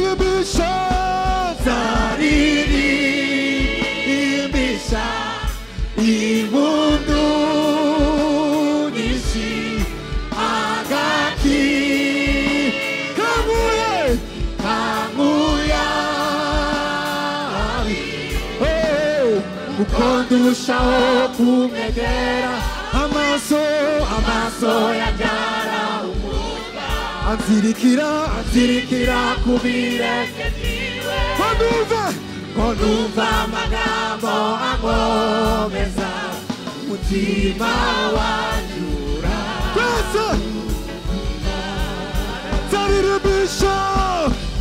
Zaririmbisha zaririmbisha impundu nyinshi agaki kamuye kamuya uko ndushaho kumwegera amaso amaso yagara umuga anzirikira anzirikira ku birenge byiwe ko numva amagambo ankomeza umutima wanjye Twese zaririmbisha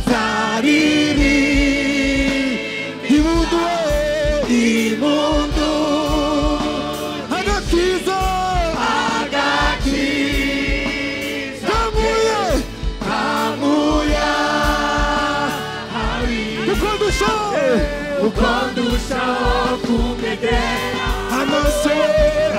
zariri impundu impundu agakiza agakiza kamuye kamuya hari uko ndushaho uko ndushaho kumwegera amaso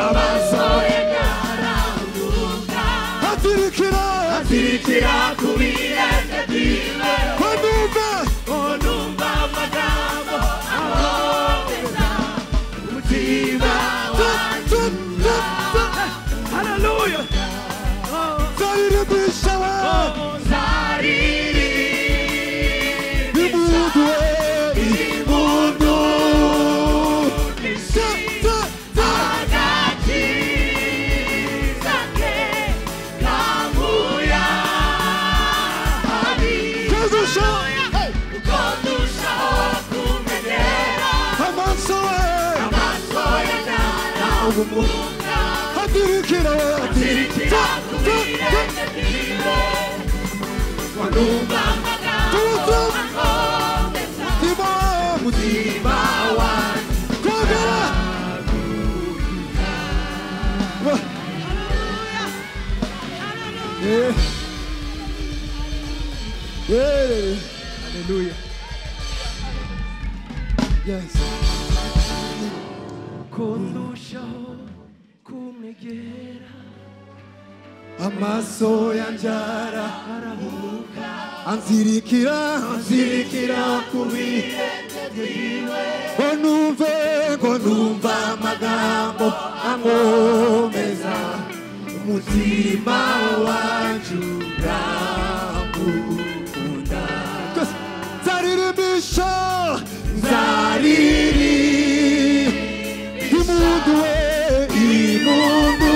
amaso yagarahuka azirikira azirikira ku birenge byiwe ko numva ko numva amagambo ankomeza umutima wanjye. Hallelujah. zaririmbisha Zaririmbisha impundu impundu za za za agakiza ke kamuya hari ko ndushaho uko ndushaho kumwegera amaso amaso yagarahuka azirikira azirikira ku birenge byiwe ko numva amagambo ankomeza mutima umutima wanjye kongera Yeah. Yeah. Hallelujah. Yes. Ko ndushaho kumwegera Amaso yanjye arahuka anzirikira anzirikira ku birenge byiwe ngo numve ngo numva amagambo ankomeza umutima wanjye uramukunda. Zaririmbisha zariri impundu we impundu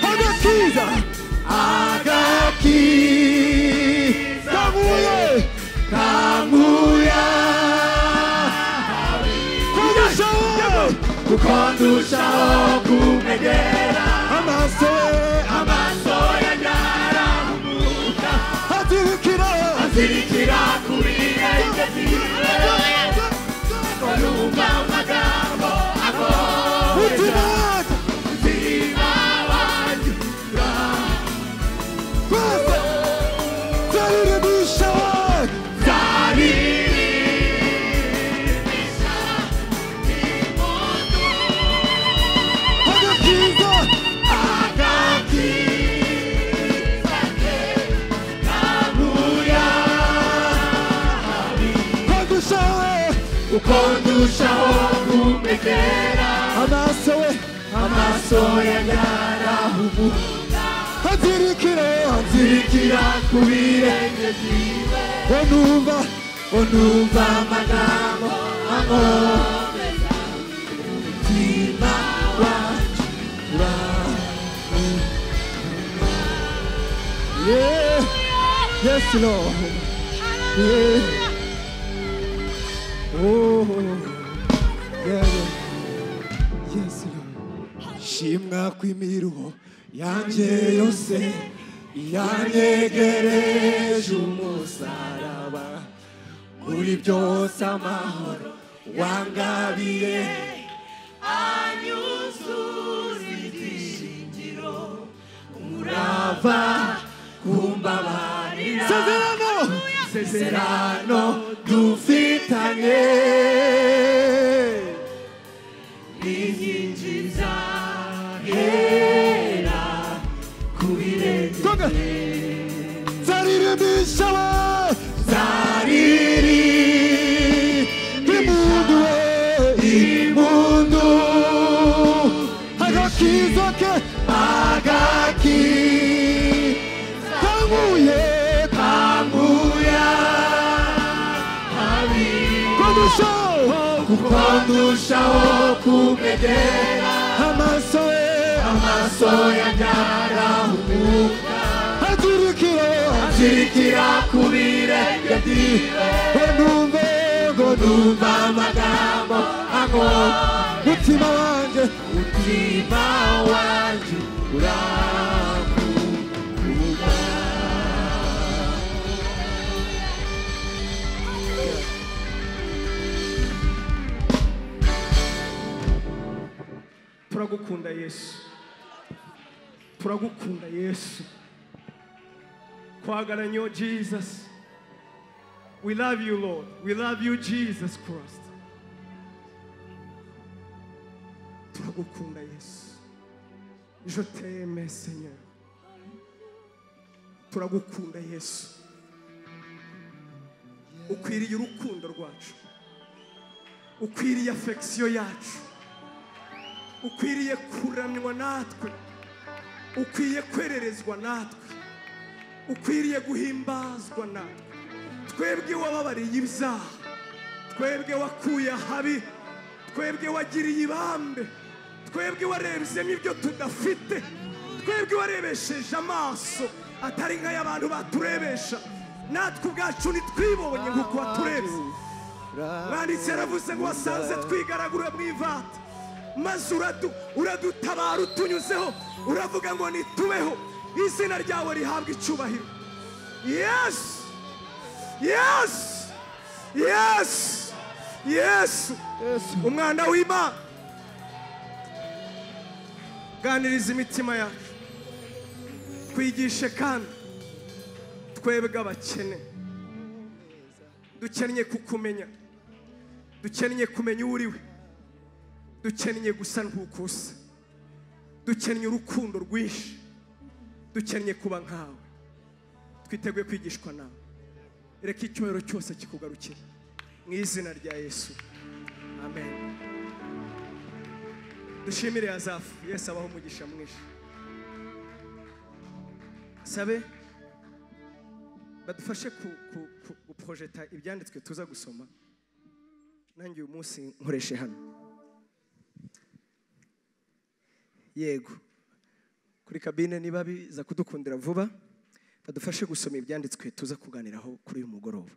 agakiza agakiza kamuye kamuya kudushaho kuko ndushaho kumwegera amaso amaso yanjye arahuka azirikira azirikira ku birenge byiwe ko numva amagambo ankomeza mutima wanjye umutima wanjye twese zaririmbisha zaririmbisha impundu agakiza agakiza ke kamuya kudushaho uko ndushaho kumwegera amaso we amaso yanjye arahuka azirikira azirikira ku birenge byiwe ngo numva ngo numva amagambo ankomeza umutima wanjye Yeah. Yes, Lord. Yeah. Oh. Yeah, yeah. Yes, Lord. Shimwa kw'imiruho yanjye yose yanyegereje umusaraba muri byose amahoro wangabiye anyuzuza ibyiringiro umurava kumbabarira Sezerano isezerano dufitanye n'inkingi zahera ku birenge Konga. Zaririmbisha we Kuko ndushaho kumwegera Amaso Amaso yanjye arahumuka Azirikira Azirikira ku birenge byiwe Ngo numve Ngo numve amagambo Mutima wanjye Mutima wanjye urakunda Turagukunda Yesu Turagukunda Yesu Kwagala nnyo Jesus. We love you, Lord. We love you, Jesus Christ. Turagukunda Yesu. Je t'aime, Seigneur. Turagukunda Yesu. Ukwiriye urukundo rwacu. Ukwiriye affection yacu. Ukwiriye kuramywa natwe. Ukwiye kwererezwa natwe. Ukwiriye guhimbazwa natwe. Twebwe wababariye ibyaha, twebwe wakuye ahabi, twebwe wagiriye ibambe, twebwe warebyemo ibyo tudafite, twebwe warebesheje amaso atari nk'ay'abantu baturebesha, natwe ubwacu ntitwibonye nk'uko waturebye. Mwanditsi yaravuze ngo wasanze twigaragura mu ivata, maze uradutabara utunyuzeho, uravuga ngo nitubeho, izina ryawe rihabwa icyubahiro. Yes! Yes! Yes! Yes! Umwana w'Imana, ganiriza imitima yacu, twigishe kandi twebwe abakene, dukennye kukumenya, dukennye kumenya uwo uriwe, dukennye gusa nk'uko usa, dukennye urukundo rwinshi, dukennye kuba nkawe, twiteguye kwigishwa nawe. Reka icyubahiro cyose kikugarukire mu izina rya Yesu, amen. Dushimire Azafu, Yesu abaho umugisha mwinshi. Sabe badufashe guprojeta ibyanditswe tuza gusoma, nanjye uyu munsi nkoreshe hano. Yego kuri kabine niba biza kudukundira vuba, badufashe gusoma ibyanditswe tuza kuganiraho kuri uyu mugoroba.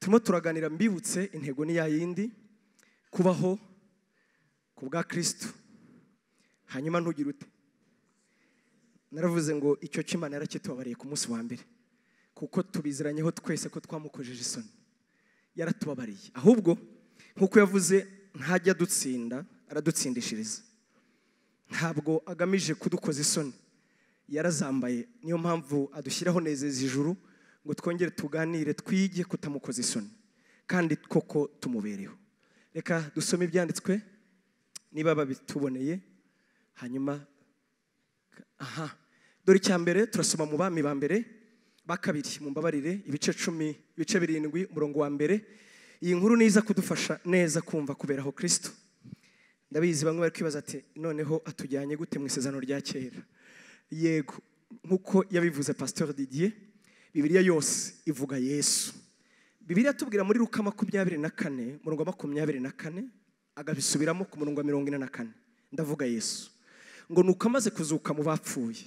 Turimo turaganira, mbibutse intego ni yayindi, kubaho ku bwa Kristo. Hanyuma ntugire ute. Naravuze ngo icyo cy'Imana yarakitubabariye ku munsi wa mbere, kuko tubiziranyeho twese ko twamukojeje isoni. Yaratubabariye. Ahubwo nkuko yavuze ntajya dutsinda, aradutsindishiriza. Ntabwo agamije kudukoza isoni. Yarazambaye, niyo mpamvu adushyiraho nezeza ijuru ngo twongere tuganire, twige kutamukoza isoni kandi koko tumubereho. Reka dusome ibyanditswe niba babituboneye. Hanyuma aha dore icya mbere turasoma mu bami ba mbere ba kabiri, mumbabarire, ibice 10 ibice 7 umurongo wa mbere. Iyi nkuru niza kudufasha neza kumva kuberaho Kristo. Ndabizi bamwe bari kwibaza ati noneho atujyanye gute mu isezerano rya kera? Yego, nkuko yabivuze Pasteur Didier, Bibiliya yose ivuga Yesu. Bibiliya tubwira muri Luka 24 murongo wa 24 agabisubiramo ku murongo wa 44. Ndavuga Yesu ngo nuko amaze kuzuka mu bapfuye,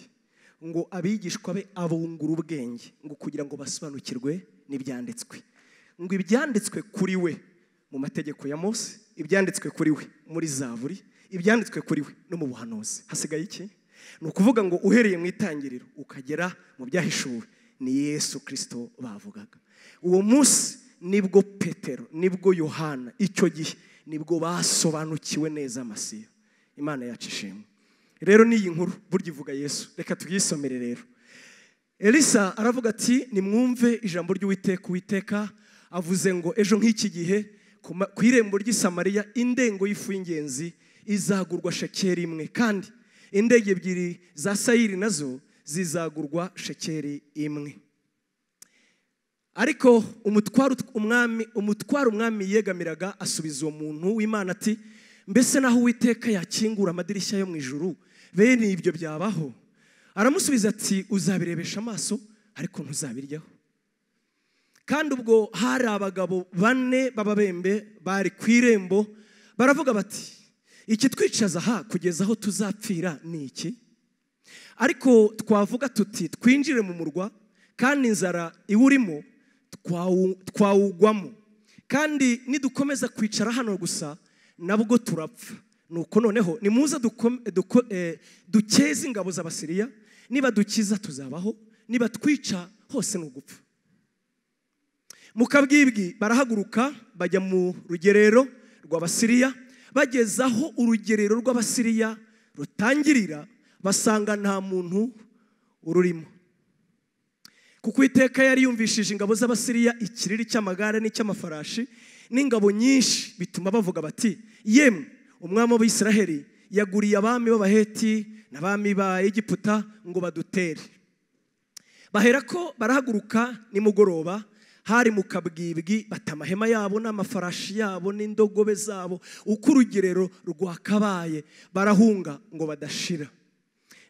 ngo abigishwa be abungura ubwenge ngo kugira ngo basobanukirwe n'ibyanditswe, ngo ibyanditswe kuri we mu mategeko ya Mose, ibyanditswe kuri we muri Zaburi, ibyanditswe kuri we no mu buhanuzi. Hasigaye iki? Ni ukuvuga ngo uhereye mu itangiriro ukagera mu byahishuwe ni Yesu Kristo bavugaga. Uwo munsi nibwo Petero, nibwo Yohana, icyo gihe nibwo basobanukiwe neza Masiya. Imana yacu ishimwe. Rero n'iyi nkuru burya ivuga Yesu, reka tuyisomere rero. Elisa aravuga ati nimwumve ijambo ry'Uwiteka. Uwiteka avuze ngo ejo nk'iki gihe ku irembo ry'i Samariya indengo y'ifu y'ingenzi izagurwa shekeri imwe, kandi indege ebyiri za sayiri nazo zizagurwa shekeri imwe. Ariko umutwaro umwami yegamiraga asubiza uwo muntu w'Imana ati mbese naho Uwiteka yakingura amadirishya yo mu ijuru bene ibyo byabaho? Aramusubiza ati uzabirebesha amaso ariko ntuzabiryaho. Kandi ubwo hari abagabo bane b'ababembe bari ku irembo, baravuga bati: "Ikitwicaza aha kugeza aho tuzapfira ni iki? Ariko twavuga tuti: 'Twinjire mu murwa,' kandi inzara iwurimo, twawugwamo. Kandi nidukomeza kwicara hano gusa, nabwo turapfa. Nuko noneho nimuze dukeze ingabo z'Abasiriya. Niba dukiza, tuzabaho; niba twica, hose ni ugupfa." Mu kabwibwi barahaguruka, bajya mu rugerero rw'Abasiriya. Bageze aho urugerero rw'Abasiriya rutangirira, basanga nta muntu ururimo, kuko Uwiteka yari yumvishije ingabo z'Abasiriya ikiriri cy'amagare n'icy'amafarashi n'ingabo nyinshi, bituma bavuga bati: "Yemwe, umwami w'Abisiraheli yaguriye abami b'Abaheti n'abami ba Egiputa ngo badutere." Baherako barahaguruka nimugoroba, hari mu kabwibwi, bata amahema yabo n'amafarashi yabo n'indogobe zabo uko urugerero rwakabaye, barahunga ngo badashira.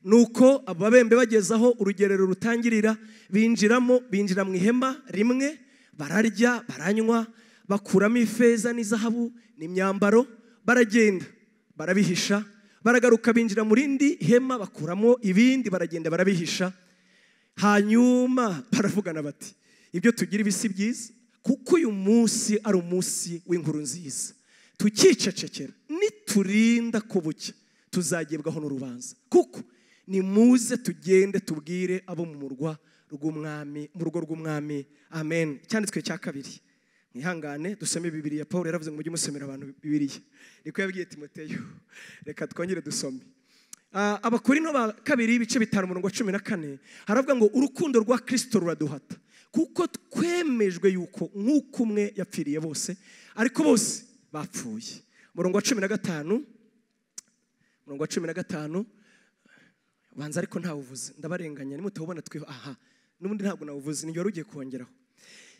Nuko abo babembe bageze aho urugerero rutangirira, binjiramo, binjira mu ihema rimwe, bararya, baranywa, bakuramo ifeza n'izahabu n'imyambaro, baragenda barabihisha. Baragaruka, binjira mu rindi hema, bakuramo ibindi, baragenda barabihisha. Hanyuma baravugana bati: "Ibyo tugira ibi si byiza, kuko uyu munsi ari umunsi w'inkuru nziza, tukicecekera, niturinda ko bucya, tuzagebwaho n'urubanza. Kuko nimuze tugende tubwire abo mu murwa rw'umwami, mu rugo rw'umwami." Amen. Icyanditswe cya kabiri, mwihangane dusome Bibiliya. Paul yaravuze ngo mujye musomera abantu Bibiliya, niko yabwiye Timoteyo. Reka twongere dusome. Abakorinto ba kabiri, ibice 5, umurongo wa 14, haravuga ngo: "Urukundo rwa Kristo ruraduhata, kuko twemejwe yuko nk'uko umwe yapfiriye bose, ariko bose bapfuye." Umurongo wa 15, umurongo wa 15 banza, ariko ntawuvuze, ndabarenganya. Nimutawubona twiho. Aha n'ubundi ntabwo nawuvuze, ni wari ugiye kongeraho.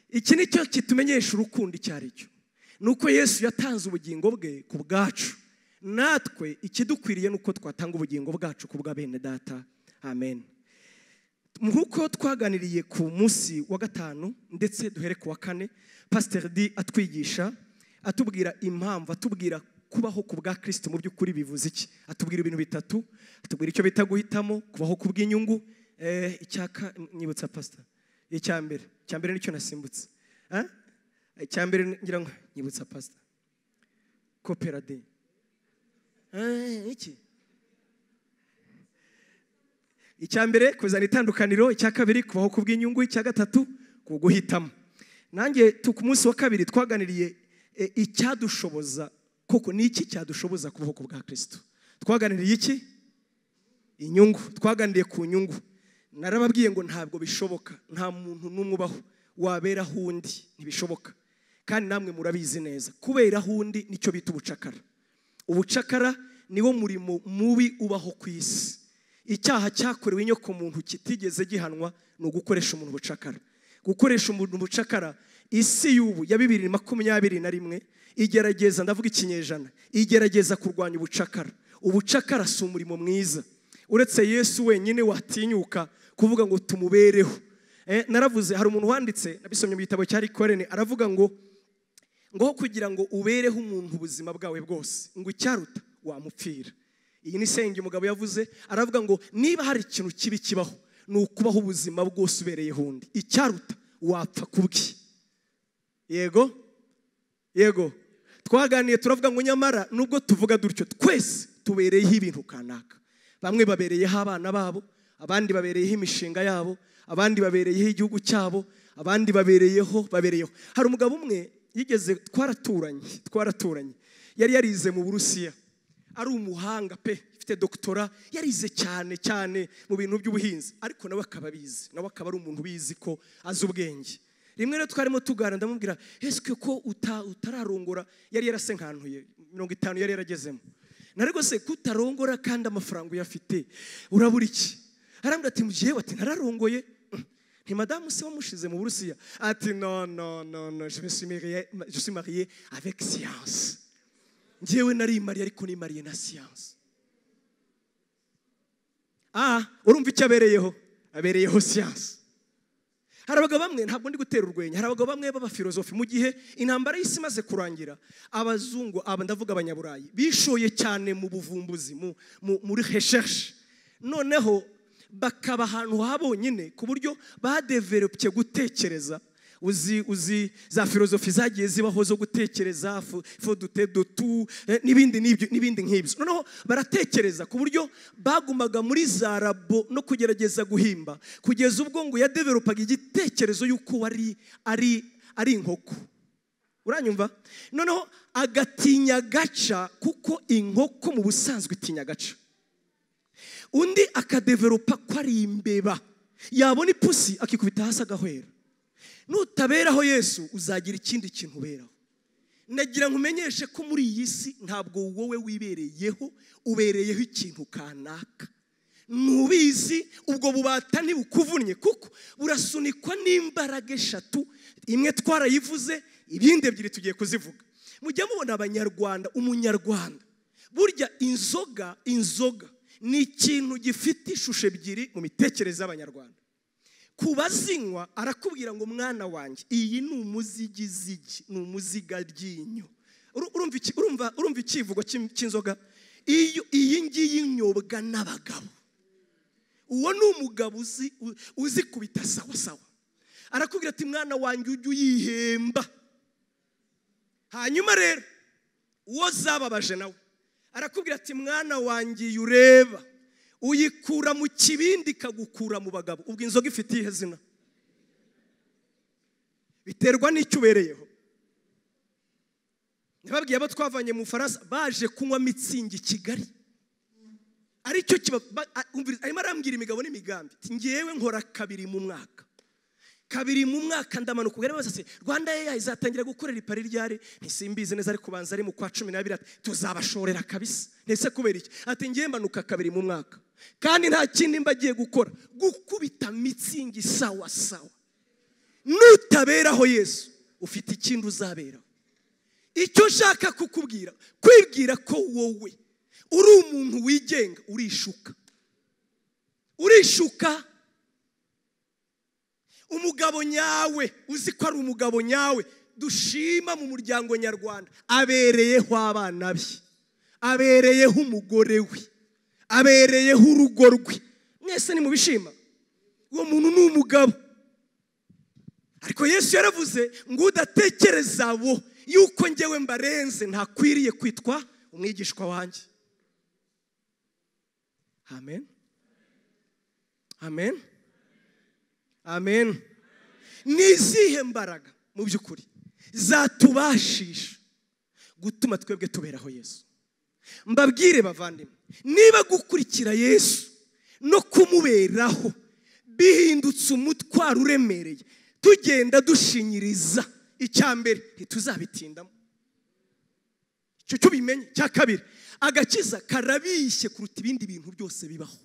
Iki ni cyo kitumenyesha urukundo icyo ari cyo: ni uko Yesu yatanze ubugingo bwe ku bwacu. Natwe ikidukwiriye ni uko twatanga ubugingo bwacu ku bwa bene data. Amen. Nk'uko twaganiriye ku munsi wa gatanu, ndetse duhere ku wa kane, Pasiteri D atwigisha, atubwira impamvu, atubwira kubaho ku bwa Kirisito mu by'ukuri bivuze iki. Atubwira ibintu bitatu. Atubwira icyo bita guhitamo kubaho ku bw'inyungu. Icyaka nyibutsa, pastor. Icya mbere, icya mbere nicyo nasimbutse. Icya mbere ngira ngo nyibutsa, pastor. Coopérade iki? Icya mbere, kuzana itandukaniro. Icya kabiri, kubaho ku bw'inyungu. Icya gatatu, guhitamo. Nanjye ku munsi wa kabiri twaganiriye icyadushoboza koko ni iki, cyadushoboza kubaho ku bwa Kristo. Twaganiriye iki? Inyungu. Twaganiriye ku nyungu. Narababwiye ngo ntabwo bishoboka, nta muntu n'umwe ubaho waberaho undi, ntibishoboka. Kandi namwe murabizi neza, kuberaho undi nicyo bita ubucakara. Ubucakara niwo murimo mubi ubaho ku isi. Icyaha cyakorewe inyoko muntu kitigeze gihanwa ni ugukoresha umuntu ubucakara. Gukoresha umuntu ubucakara, isi y'ubu ya 2021 igerageza, ndavuga ikinyejana, igerageza kurwanya ubucakara. Ubucakara si umurimo mwiza, uretse Yesu wenyine watinyuka kuvuga ngo tumubereho. Naravuze, hari umuntu wanditse, nabisomye mu gitabo cya Rikorene, aravuga ngo kugira ngo ubereho umuntu ubuzima bwawe bwose, ngo icyaruta wamupfira. Iyi ni senge umugabo yavuze. Aravuga ngo niba hari ikintu kibi kibaho, ni ukubaho ubuzima bwose ubereyeho undi, icyaruta wapfa kubwe. Yego, yego. Twaganiye turavuga ngo nyamara nubwo tuvuga dutyo, twese tubereyeho ibintu kanaka. Bamwe babereyeho abana babo, abandi babereyeho imishinga yabo, abandi babereyeho igihugu cyabo, abandi babereyeho. Hari umugabo umwe yigeze, twaraturanye, yari yarize mu Burusiya, ari umuhanga pe, ifite doctorat, yarize cyane cyane mu bintu by'ubuhinzi, ariko nawe akaba abizi, nawe akaba ari umuntu ubizi ko azi ubwenge. Rimwe rero twarimo tuganira, ndamubwira: "Ese ko utararongora?" Yari yarasenkantuye, 50 yari yaragezemo. "Nariko se kutarongora kandi amafaranga uyafite, urabura iki?" Arambwira ati: "Mugihe ati nararongoye." Nti: "Madamu se wamushize mu Burusiya?" Ati: "No, no, no, no, je me suis marié, je suis marié avec science. Njyewe narimariye, ariko nimariye na science." Urumva icyo abereyeho? Abereyeho science. Hari abagabo bamwe, ntabwo ndi gutera urwenya, hari abagabo bamwe b'abafilozofi. Mu gihe intambara y'isi imaze kurangira, abazungu, aba ndavuga abanyaburayi, bishoye cyane mu buvumbuzi, muri recherche, noneho bakaba ahantu habonyine ku buryo badevelopye gutekereza. Uzi za filozofi zagiye zibaho zo gutekereza, fodute dotu n'ibindi n'ibindi nk'ibyo. Noneho baratekereza ku buryo bagumaga muri za labo no kugerageza guhimba, kugeza ubwo ngo yadevelopaga igitekerezo y'uko wari ari inkoko. Uranyumva? Noneho agatinya gaca, kuko inkoko mu busanzwe itinya gaca. Undi akadevelopa ko ari imbeba, yabona ipusi akikubita hasi agahwera. Nutaberaho Yesu uzagira ikindi kintu uberaho. Nagira nkumenyeshe ko muri iyi si ntabwo wowe wibereyeho, ubereyeho ikintu kanaka. Nubizi ubwo bubata ntibukuvunnye, kuko burasunikwa n'imbaraga eshatu, imwe twarayivuze, ibindi ebyiri tugiye kuzivuga. Mujya mubona abanyarwanda, umunyarwanda burya inzoga ni ikintu gifite ishusho ebyiri mu mitekerereze y'abanyarwanda. Kubazinywa arakubwira ngo mwana wanjye iyi ni umuzigizigi, ni umuziga ryinyo. Urumva ikivugo cy'inzoga? Iyi ngiyi inyobwa n'abagabo. Uwo ni umugabo uzi kubita sawa sawa. Arakubwira ati mwana wanjye ujye uyihemba. Hanyuma rero uwo zababaje nawe arakubwira ati mwana wanjye ureba uyikura mu kibindi kagukura mu bagabo. Ubwo inzoga ifite iyihe zina? Biterwa n'icyo ubereyeho. Nababwiye abo twavanye mu Faransa baje kunywa mitsingi Kigali, aricyo arimo arambwira imigabo n'imigambi, ngewe nkora kabiri mu mwaka. Kabiri mu mwaka ndamanuka. Ubwo rero Rwanda Air izatangira gukorera i Paris ryari? Ntisimbizi neza, ariko kubanza ari mu kwa 12. Ati tuzabashorera kabisa. Ntese kubera iki? Ati ngiye manuka kabiri mu mwaka, kandi nta kindi mbagiye gukora, gukubita mitsingi sawa sawa. Nutaberaho Yesu ufite ikindi uzaberaho. Icyo nshaka kukubwira, kwibwira ko wowe uri umuntu wigenga, urishuka. Urishuka. Umugabo nyawe, uzi ko ari umugabo nyawe dushima mu muryango nyarwanda, abereyeho abana be, abereyeho umugore we, abereyeho urugo rwe. Mwese ni mubishima uwo muntu ni umugabo. Ariko Yesu yaravuze ngo udatekereza abo yuko ngewe mbarenze ntakwiriye kwitwa umwigishwa wanjye. Amen. Amen. Amen. Ni izihe mbaraga mu by'ukuri zatubashisha gutuma twebwe tuberaho Yesu? Mbabwire bavandimwe, niba gukurikira Yesu no kumuberaho bihindutse umutwaro uremereye, tugenda dushinyiriza, icya mbere ntituzabitindamo, icyo cyo bimenye. Cya kabiri, agakiza karabishye kuruta ibindi bintu byose bibaho.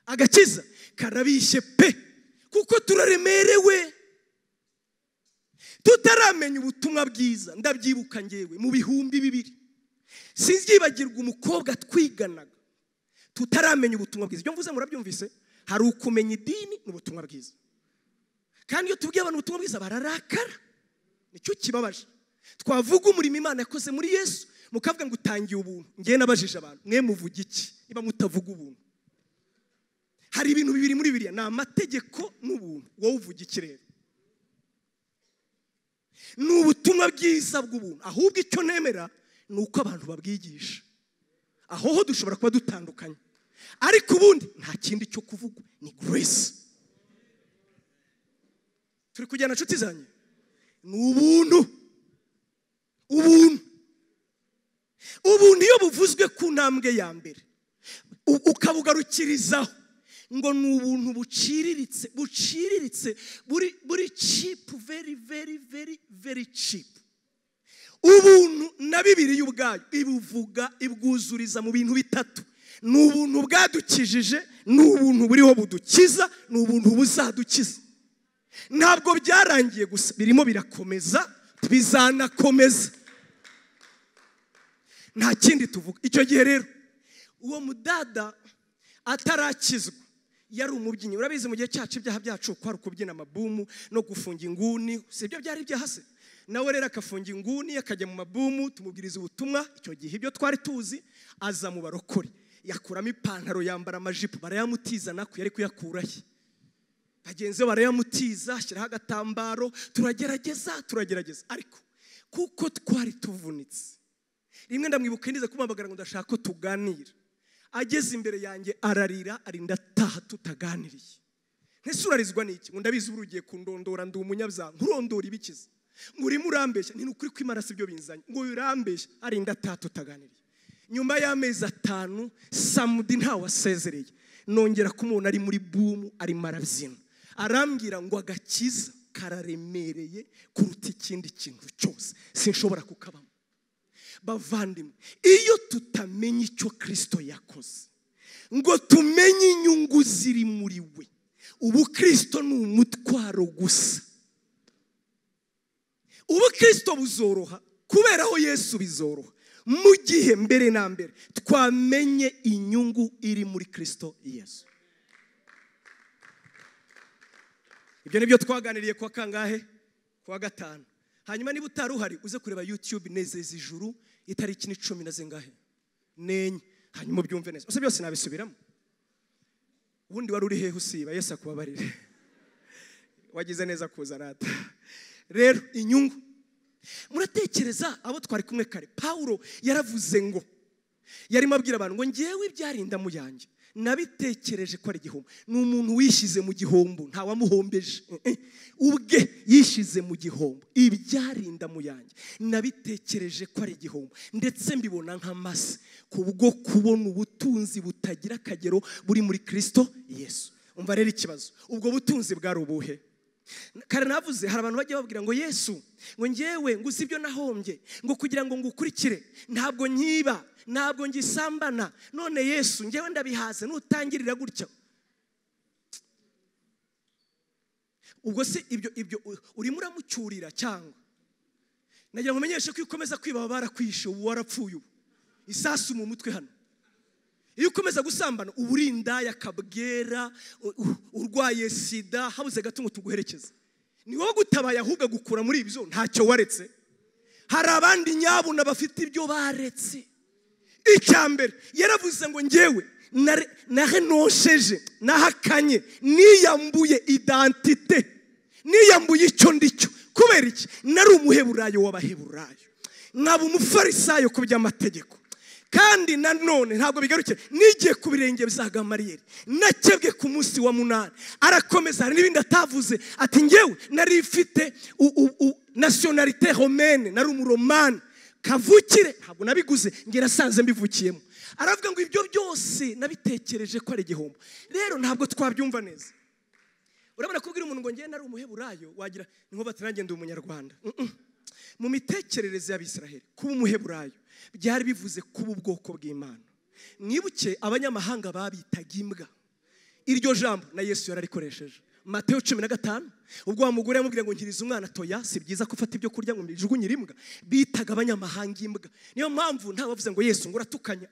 Agakiza karabishye pe, kuko turaremerewe tutaramenya ubutumwa bwiza. Ndabyibuka ngewe mu 2000 sinzibagirwa umukobwa twiganaga tutaramenya ubutumwa bwiza. Ibyo mvuze murabyumvise? Hari ukumenya idini n'ubutumwa bwiza. Kandi iyo tubwiye abantu ubutumwa bwiza bararakara, nicyo kibabaje. Twavuga umurimo Imana yakoze muri Yesu, mukavuga ngo utangiye ubuntu. Ngewe nabajije abantu, mwe muvuga iki niba mutavuga ubuntu? Hari ibintu bibiri muri Bibiliya, ni amategeko n'ubuntu. Wowe uvuga iki rero? Ni ubutumwa bwiza bw'ubuntu. Ahubwo icyo nemera ni uko abantu babwigisha. Aho ho dushobora kuba dutandukanye, ariko ubundi nta kindi cyo kuvugwa, ni grace. Turi kujyana nshuti zanjye, ni ubuntu. Ubuntu, ubuntu iyo buvuzwe ku ntambwe ya mbere ukabugarukirizaho ngo ni ubuntu buciriritse, buciriritse, buri cheap, very very very very cheap. Ubuntu na Bibiliya ubwayo ibuvuga, ibwuzuriza mu bintu bitatu. Ni ubuntu bwadukijije, ni ubuntu buriho budukiza, ni ubuntu buzadukiza. Ntabwo byarangiye gusa, birimo birakomeza, bizanakomeza. Nta kindi tuvuga. Icyo gihe rero uwo mudada atarakizwa Yari umubyinnyi. Urabizi mu gihe cyacu ibyaha byacu kwari ukubyina amabumu no gufunga inguni, si ibyo byari ibyaha se? Nawe rero akafunga inguni akajya mu mabumu, tumubwiriza ubutumwa. Icyo gihe ibyo twari tuzi, aza mu barokore, yakuramo ipantaro yambara amajipo, barayamutiza nako yari kuyakurahe, bagenzi be barayamutiza, ashyiraho agatambaro. Turagerageza turagerageza, ariko kuko twari tuvunitse. Rimwe ndamwibuka ndize kumuhamagara ngo ndashaka ko tuganira, ageze imbere yanjye ararira, arinda ataha tutaganiriye. Ntese urarizwa n'iki? Ngo ndabizi ubu ugiye kundondora, ndi umunyabyaha, nkurondora ibikiza, ngo urimo urambeshya. Ni ukuri kw'Imana si byo binzanye, ngo urambeshya, arinda ataha tutaganiriye. Nyuma y'amezi 5 Samudi ntawasezereye, nongera kumubona ari muri bumu arimo arabyina, arambwira ngo agakiza kararemereye kuruta ikindi kintu cyose, sinshobora kukabamo. Bavandimwe, iyo tutamenye icyo Kristo yakoze, ngo tumenye inyungu ziri muri we, ubu Kristo ni umutwaro gusa. Ubu Kristo buzoroha kubera aho Yesu bizoroha, mu gihe mbere na mbere twamenye inyungu iri muri Kristo Yesu. Ibyo nibyo twaganiriye kwa kangahe? Kwa 5. Hanyuma niba utari uhari uze kureba YouTube Nezeza Ijuru, itariki ni 10 na zingahe? 4. Hanyuma ubyumve neza. Ose byose nabisubiramo. Ubundi wari uri hehe usiba? Yesu akubabarire. Wagize neza kuza rata. Rero inyungu, muratekereza abo twari kumwe kare, Paulo yaravuze ngo, yarimo abwira abantu ngo ngewe ibyarinda mu yanjye nabitekereje ko ari igihombo. Ni umuntu wishyize mu gihombo, nta wamuhombeje, ubwe yishyize mu gihombo. Ibyarinda mu yanjye nabitekereje ko ari igihombo, ndetse mbibona nk'amase kubwo kubona ubutunzi butagira akagero buri muri Kristo Yesu. Umva rero ikibazo, ubwo butunzi bwari ubuhe? Kare navuze hari abantu bajya babwira ngo Yesu, ngo ngewe ngo uzi ibyo nahombye, ngo kugira ngo ngukurikire ntabwo nyiba, ntabwo ngisambana, none Yesu ngewe ndabihaze, nutangirira gutya. Ubwo se ibyo ibyo urimo uramucyurira cyangwa? Nagira ngo umenyeshe ko ukomeza kwiba barakwishe, ubu warapfuye, ubu isasu mu mutwe hano. Iyo ukomeza gusambana uba uri indaya kabwera, urwaye sida, habuze gato ngo tuguherekeze. Ni wowe gutabaye ahubwo gukura muri ibyo ntacyo waretse. Hari abandi nyabuna bafite ibyo baretse. Icya mbere yaravuze ngo ngewe narenosheje, nahakanye, niyambuye identite, niyambuye icyo ndicyo. Kubera iki? Nari umuheburayo w'abaheburayo, nkaba umufarisayo ku by'amategeko. Kandi nanone ntabwo bigaruke, nigiye ku birenge bya Gamariyeri, nakebwe ku munsi wa 8. Arakomeza, hari n'ibindi atavuze, ati ngewe nari mfite nationalité romaine, nari umuromani kavukire, ntabwo nabiguze, nge nasanze mbivukiyemo. Aravuga ngo ibyo byose nabitekereje ko ari igihombo. Rero ntabwo twabyumva neza. Urabona kubwira umuntu ngo ngewe nari umuheburayo, wagira ni nko bati nanjye ndi umunyarwanda. Mu mitekerereze y'Abisiraheli, kuba umuheburayo byari bivuze kuba ubwoko bw'Imana. Mwibuke abanyamahanga babitaga imbwa. Iryo jambo na Yesu yararikoresheje. Mateo 15, ubwo wa mugore yamubwira ngo nkiriza umwana, toya si byiza ko ufata ibyo kurya ngo mbijugunyire imbwa. Bitaga abanyamahanga imbwa. Niyo mpamvu nta bavuze ngo Yesu ngo uratukanye,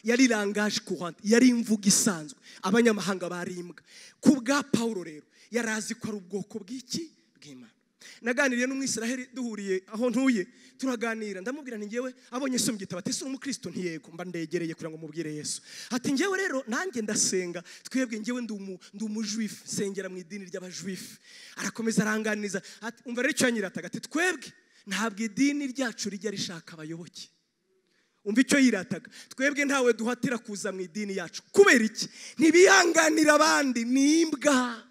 yari langage courante, yari imvugo isanzwe. Abanyamahanga bari imbwa. Ku bwa Paulo rero yarazi ko ari ubwoko bw'iki? Bw'Imana. Naganiriye n'umwisiraheli duhuriye aho ntuye, turaganira, ndamubwira nti ngewe abonye Yesu mugitabo, ati ese uri umukristo? Ntiyego. Mba ndegereye kugira ngo mubwire Yesu. Ati ngewe rero nanjye ndasenga, twebwe ngewe ndi umujuifu, sengera mu idini ry'abajuifu. Arakomeza aranganiza, ati umva rero icyo yanyirataga, ati twebwe ntabwo idini ryacu rijya rishaka abayoboke. Umva icyo yirataga, twebwe ntawe duhatira kuza mu idini yacu. Kubera iki? Ntibihanganira abandi, ni imbwa.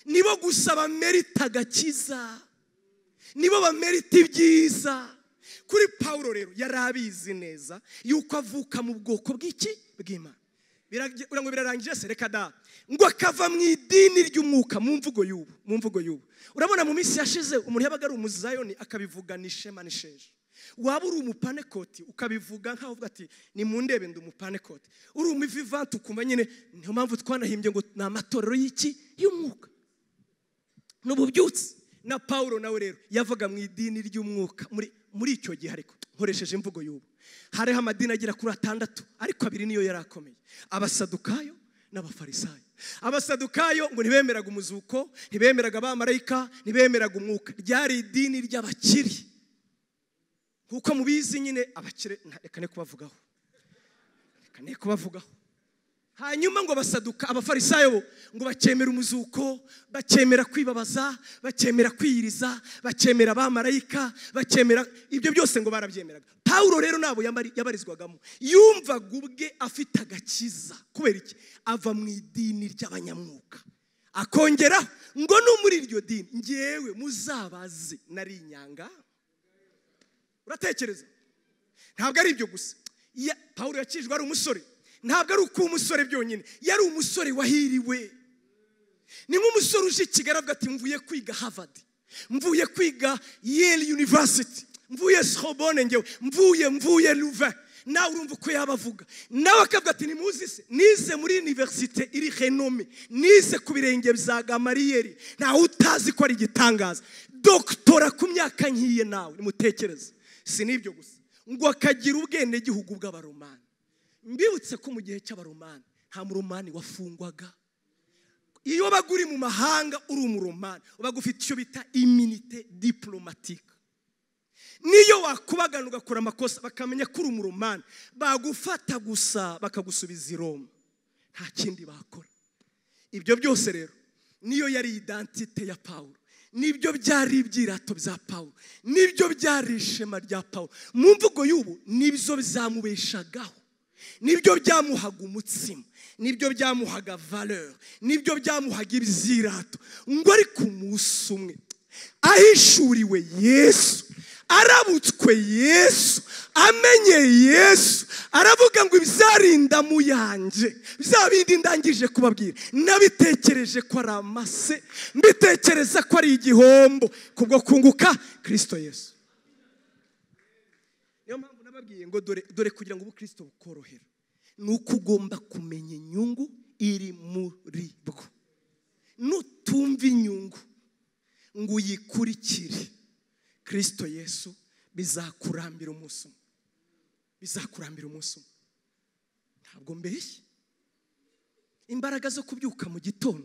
Nibo gusa bamerita agakiza, nibo bamerita ibyiza. Kuri Paulo rero yari abizi neza yuko avuka mu bwoko bw'iki? Bw'Imana. Ngo birarangije se? Reka da. Ngo akava mu idini ry'umwuka, mu mvugo y'ubu, mu mvugo y'ubu. Urabona mu minsi yashize umuntu yabaga ari umuzayoni akabivuga n'ishema n'isheja. Waba uri umupanekoti ukabivuga nkaho uvuga ati ni mu ndebe ndi umupanekoti. Uri umuvivante ukumva nyine, niyo mpamvu twanahimbye ngo ni amatorero y'iki? Y'umwuka. N'ububyutse. Na Paulo nawe rero yavaga mu idini ry'umwuka muri icyo gihe, ariko nkoresheje imvugo y'ubu. Hariho amadini agera kuri 6, ariko 2 niyo yari akomeye, abasadukayo n'abafarisayo. Abasadukayo ngo ntibemeraga umuzuko, ntibemeraga abamarayika, ntibemeraga umwuka. Ryari idini ry'abakire. Nkuko mubizi nyine abakire, reka ne kubavugaho. Reka ne kubavugaho. Hanyuma ngo basaduka abafarisayo bo ngo bakemera umuzuko, bakemera kwibabaza, bakemera kwiyiriza, bakemera abamarayika, bakemera ibyo byose ngo barabyemeraga. Paulo rero nabo yabarizwagamo, yumvaga ubwe afite agakiza. Kubera iki? Ava mu idini ry'abanyamwuka. Akongera ngo no muri iryo dini ngewe muzabaze nari inyanga. Uratekereza? Ntabwo ari ibyo gusa. Paulo yakijwe ari umusore. Ntabwo ari uko umusore byonyine, yari umusore wahiriwe. Ni nk'umusore uje i Kigali avuga ati mvuye kwiga Harvard, mvuye kwiga Yale University, mvuye Sorbonne, ngewe mvuye Louvain. Nawe urumva uko yabavuga. Nawe akavuga ati nimuzi se, nize muri universite iri renommée, nize ku birenge bya Gamariyeri, ntawe utazi ko ari igitangaza. Doktora ku myaka nkiye nawe, nimutekereze. Si n'ibyo gusa, ngo akagira ubwenegihugu bw'Abaromani. Mbibutse ko mu gihe cy'Abaromani nta muromani wafungwaga. Iyo wabaga uri mu mahanga uri umuromani, ubaga ufite icyo bita immunité diplomatique. Niyo wakubagana ugakora amakosa bakamenya ko uri umuromani, bagufata gusa bakagusubiza i Roma, nta kindi bakora. Ibyo byose rero niyo yari identité ya Paulo, nibyo byari ibyirato bya Paulo, nibyo byari ishema rya Paulo. Mu mvugo y'ubu nibyo bizamubeshagaho, nibyo byamuhaga umutsima, nibyo byamuhaga valeur, nibyo byamuhaga ibyirato. Ngo ariko umunsi umwe ahishuriwe Yesu, arabutswe Yesu, amenye Yesu, aravuga ngo ibyarinda mu yanje, bya bindi ndangije kubabwira, nabitekereje ko ari amase, mbitekereza ko ari igihombo kubwo kunguka Kristo Yesu. Niyo mpamvu nababwiye ngo dore kugira ngo ubukristo bukorohera nuko ugomba kumenya inyungu iri muri bwo. Nutumva inyungu ngo uyikurikire Kristo Yesu, bizakurambira umunsi umwe. Bizakurambira umunsi umwe. Ntabwo mbeshye. Imbaraga zo kubyuka mu gitondo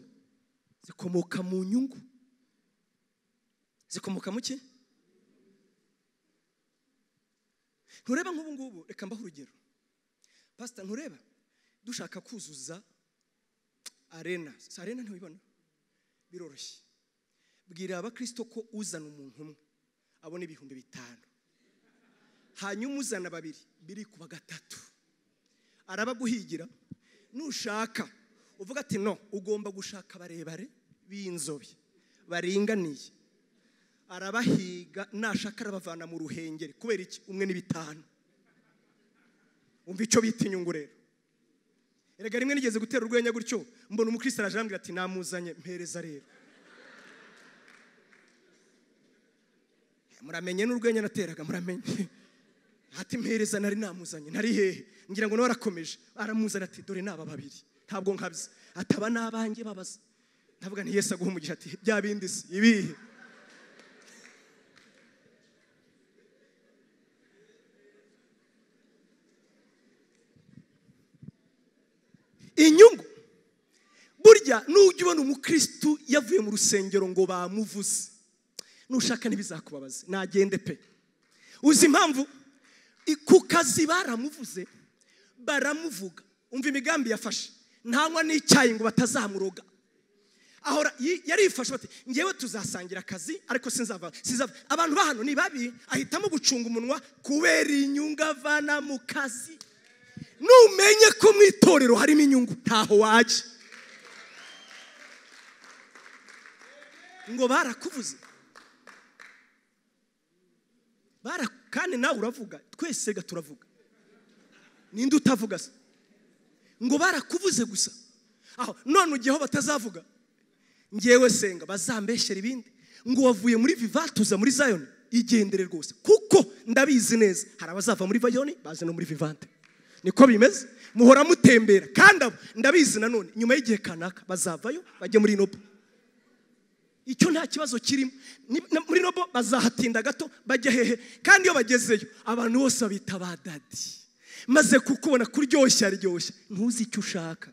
zikomoka mu nyungu. Zikomoka mu ki? Ntureba nk'ubu ngubu, reka mbahe urugero. Pastor, ntureba dushaka kuzuza arena. Si arena ntibibona? Biroroshye. Bwira abakristo ko uzana umuntu umwe abona 5,000, hanyuma uzana babiri biri kuba 3. Arabaguhigira. Nushaka uvuga ati no, ugomba gushaka barebare b'inzobe baringaniye. Arabahiga, nashaka arabavana mu ruhengeri. Kubera iki? Umwe ni 5. Umva icyo bita inyungu rero. Erega rimwe nigeze gutera urwenya gutyo, mbona umukristo araje arambwira ati namuzanye mpereza rero. Muramenye n'urwenya nateraga, muramenye. Ati mpereza nari namuzanye, nari hehe? Ngira ngo nawe arakomeje, aramuzana ati dore naba babiri, ntabwo nkabye. Ataba nabanjye babaza. Ndavuga nti Yesu aguha umugisha, ati bya bindi se ibihe? Inyungu. Burya nujya ubona umukristo yavuye mu rusengero ngo bamuvuze, nushaka ntibizakubabaze, nagende pe. Uzi impamvu? Ku kazi baramuvuze, baramuvuga. Umva imigambi yafashe, ntanywa n'icyayi ngo batazamuroga. Ahora yarifashe bati ngewe tuzasangira akazi ariko sinzava. Abantu bahano ni babi, ahitamo gucunga umunwa kubera inyungu avana mu kazi. Numenye ko mu itorero harimo inyungu, ntaho wajya. Ngo barakuvuze, kandi nawe uravuga, twese ga turavuga. Ninde utavuga se? Ngo barakuvuze gusa. Aho none ugiyeho batazavuga, ngewe senga bazambeshyera ibindi. Ngo wavuye muri Vivante uza muri Zion, igendere rwose, kuko ndabizi neza hari abazava muri Zion baze no muri Vivante. Niko bimeze, muhora mutembera. Kandi abo ndabizi nanone nyuma y'igihe kanaka bazavayo bajye muri Nobo. Icyo nta kibazo kirimo. Muri Nobo bazahatinda gato bajya hehe, kandi iyo bagezeyo abantu bose babita ba dadi. Maze kukubona kuryoshya ryoshya, ntuzi icyo ushaka.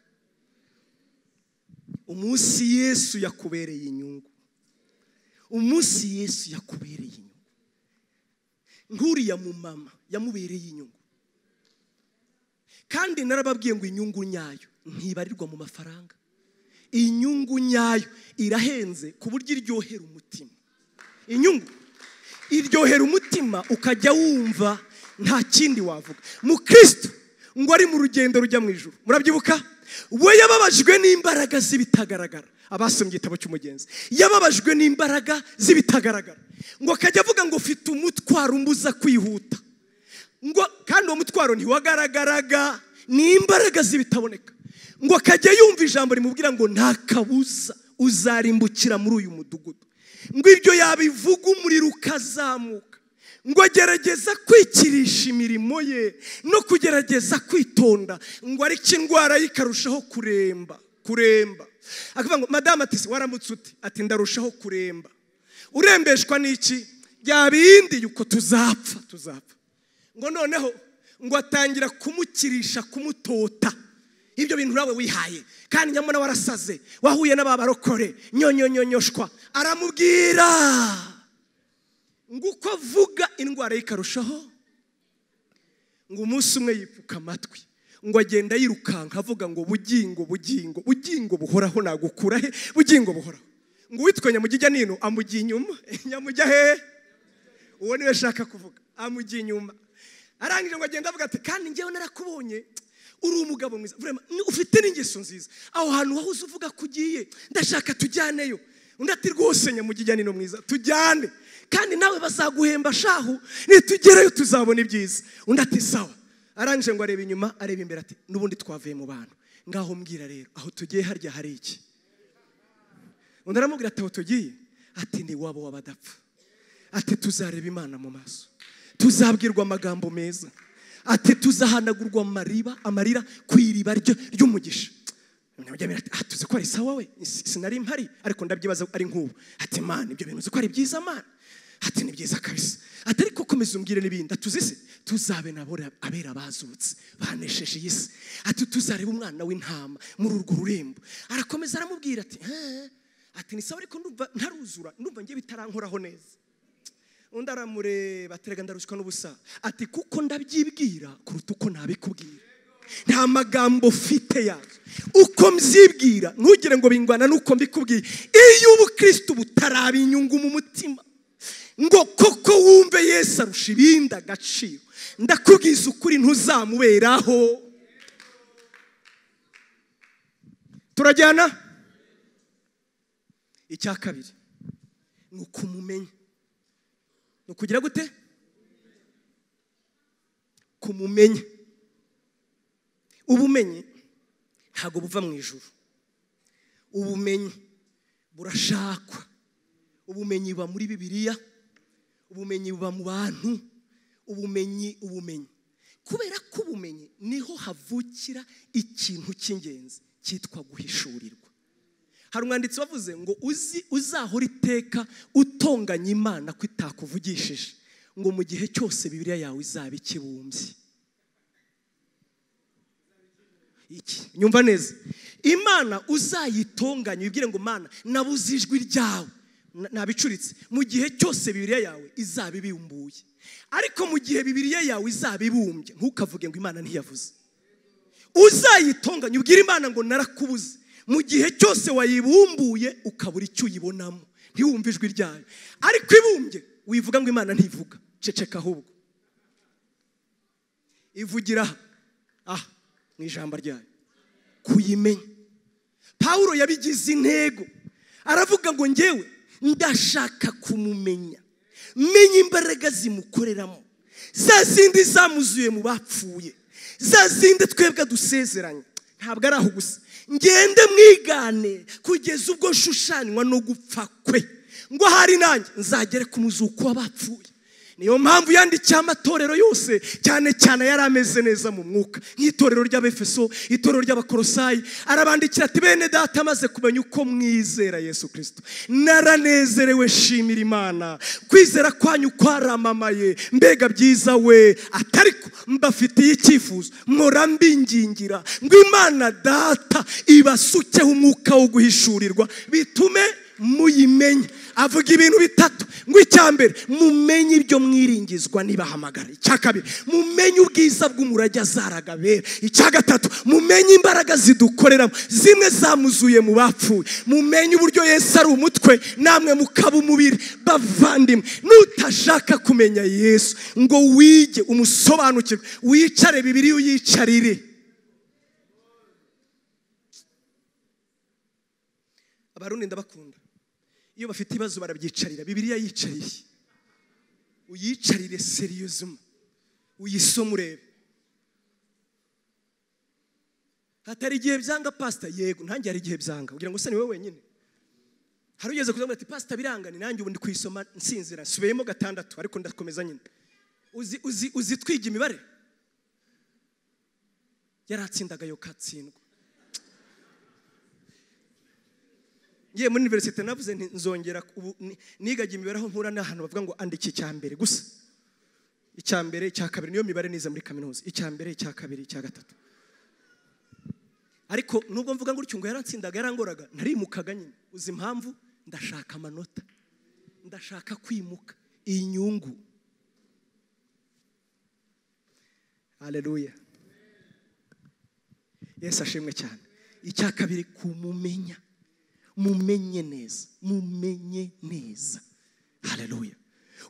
Umunsi Yesu yakubereye inyungu, umunsi Yesu yakubereye inyungu, nkuriya mu mama yamubereye inyungu. Kandi narababwiye ngo inyungu nyayo ntibarirwa mu mafaranga. Inyungu nyayo irahenze ku buryo iryohera umutima. Inyungu iryohera umutima ukajya wumva nta kindi wavuga. Mukristo ngo ari mu rugendo rujya mu ijuru, murabyibuka, we yababajwe n'imbaraga z'ibitagaragara. Abasomye igitabo cy'umugenzi, yababajwe n'imbaraga z'ibitagaragara, ngo akajya avuga ngo ufite umutwaro umbuza kwihuta, ngo kandi uwo mutwaro ntiwagaragaraga, ni imbaraga z'ibitaboneka. Ngo akajya yumva ijambo rimubwira ngo nta kabuza uzarimbukira muri uyu mudugudu. Ngo ibyo yabivuga umuriro ukazamuka. Ngo agerageza kwikirisha imirimo ye no kugerageza kwitonda, ngo ariko indwara ye ikarushaho kuremba kuremba. Akavuga ngo madamu ati waramutse ute? Ati ndarushaho kuremba. Urembeshwa n'iki? Bya bindi yuko tuzapfa tuzapfa. Ngo noneho ngo atangira kumukirisha, kumutota. Ibyo bintu nawe wihaye, kandi nyamara warasaze, wahuye n'ababarokore nyonyonyonyoshwa. Aramubwira ngo uko avuga indwara ikarushaho. Ngo umunsi umwe yipfuka amatwi, ngo agenda yirukanka avuga ngo bugingo bugingo bugingo buhoraho nagukura he, bugingo buhoraho. Ngo uwitwa Nyamujya nino amujya inyuma. Nyamujya he? Uwo niwe ashaka kuvuga, amujya inyuma. Arangije ngo agenda avuga ati kandi njyewe narakubonye uri umugabo mwiza, ufite n'ingeso nziza, aho hantu wahoze uvuga ko ugiye ndashaka tujyaneyo. Undi ati rwose Nyamujya nino mwiza tujyane, kandi nawe bazaguhemba shahu, nitugerayo tuzabona ibyiza. Undi ati sawa. Arangije ngo areba inyuma areba imbere ati n'ubundi twavuye mu bantu, ngaho mbwira rero aho tugiye harya hari iki? Undi aramubwira ati aho tugiye, ati ni wabo w'abadapfa, ati tuzareba Imana mu maso, tuzabwirwa amagambo meza, ati tuzahanagurwa amarira ku iriba ry'umugisha. Ati tuzi ko ari sawa we, sinari mpari ariko ndabyibaza ari nk'ubu. Ati Mana ibyo bintu uzi ko ari byiza Mana? Ati ni byiza kabisa. Ati ariko komeza umbwire n'ibindi. Ati se tuzabe nabo abera bazutse banesheje iyi si. Ati tuzareba umwana w'intama muri urwo rurembo. Arakomeza aramubwira ati ati ni sawa ariko ndumva ntaruzura, ndumva ngiye bitarankoraho neza. Undi aramureba aterega ndarushwa n'ubusa. Ati kuko ndabyibwira kuruta uko nabikubwira. Nta magambo ufite yazo, uko mbyibwira ntugire ngo bingwana nuko mbikubwiye. Iyo ubukristo butaraba inyungu mu mutima, ngo koko wumve Yesu arusha ibindi agaciro, ndakubwiza ukuri ntuzamuberaho. Turajyana. Icya kabiri ni ukumumenya. Ni ukugira gute? Kumumenya. Ubumenyi ntabwo buva mu ijuru. Ubumenyi burashakwa. Ubumenyi buba muri Bibiliya, ubumenyi buba mu bantu, ubumenyi. Kubera ko ubumenyi niho havukira ikintu cy'ingenzi cyitwa guhishurirwa. Hari umwanditsi wavuze ngo uzi uzahora iteka utonganya Imana ko itakuvugishije, ngo mu gihe cyose Bibiliya yawe izaba ikibumbye. Iki nyumva neza, Imana uzayitonganya ubwire ngo Mana nabuze ijwi ryawe nabicuritse, mu gihe cyose Bibiliya yawe izaba ibumbuye. Ariko mu gihe Bibiliya yawe izaba ibumbye, ntukavuge ngo Imana ntiyavuze. Uzayitonganya ubwire Imana ngo narakubuze, mu gihe cyose wayibumbuye ukabura icyo uyibonamo, ntiwumve ijwi ryayo. Ariko ibumbye wivuga ngo Imana ntivuga, ceceka ahubwo ivugira aha mu ijambo ryayo. Kuyimenya. Paulo yabigize intego, aravuga ngo njyewe ndashaka kumumenya, menye imbaraga zimukoreramo, za zindi zamuzuye mu bapfuye, za zindi twebwe dusezeranye. Ntabwo ari aho gusa, ngende mwigane kugeza ubwo nshushanywa no gupfa kwe, ngo hari nanjye nzagere ku muzuko w'abapfuye. Niyo mpamvu yandikiye amatorero yose, cyane cyane yari ameze neza mu mwuka, nk'itorero ry'Abefeso, itorero ry'Abakolosayi. Arabandikira ati bene data, amaze kumenya uko mwizera Yesu Kristo, naranezerewe, shimira Imana, kwizera kwanyu kwaramamaye, mbega byiza we, atariko mbafitiye icyifuzo, mpora mbingingira ngo Imana data ibasukeho umwuka wo guhishurirwa, bitume muyimenya. Avuga ibintu bitatu, ngo icya mbere mumenye ibyo mwiringizwa nibahamagara, icya kabiri mumenye ubwiza bw'umurage azaragabera, icya gatatu mumenye imbaraga zidukoreramo zimwe zamuzuye mu bapfuye, mumenye uburyo Yesu ari umutwe namwe mukaba umubiri. Bavandimwe, nutashaka kumenya Yesu ngo wige umusobanukirwe, wicare Bibiliya uyicarire. Abarundi ndabakunda, iyo bafite ibibazo barabyicarira. Bibiliya yicariye, uyicarire seriously, uyisome urebe. Hatari igihe byanga pastor? Yego, ntange hari igihe byanga. Ugira ngo se ni wowe wenyine? Hari ugeze kuzamuka ati pastor biranga, ni nanjye ubu ndi kuyisoma nsinzira, nsubiyemo 6 ariko ndakomeza nyine. Uzi uzi uzi twiga imibare, yaratsindaga yo katsindwa. Ngiye muri universite navuze nti nzongera ubu nigaga imibare aho mpura n'ahantu bavuga ngo andika icya mbere gusa, icya mbere, icya kabiri, niyo mibare nize muri kaminuza, icya mbere, icya kabiri, icya gatatu. Ariko nubwo mvuga ngo ngo yaratsindaga yarangoraga, narimukaga nyine. Uzi impamvu? Ndashaka amanota, ndashaka kwimuka, inyungu. Haleluya, Yesu ashimwe cyane. Icya kabiri, kumumenya, mumenye neza, mumenye neza. Haleluya.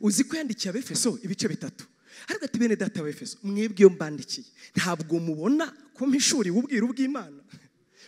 Uzi ko yandikiye Abefeso ibice 3, ariko ati bene data Abefeso, mwebwe iyo mbandikiye ntabwo mubona ko mpishuriwe ubwiru bw'Imana?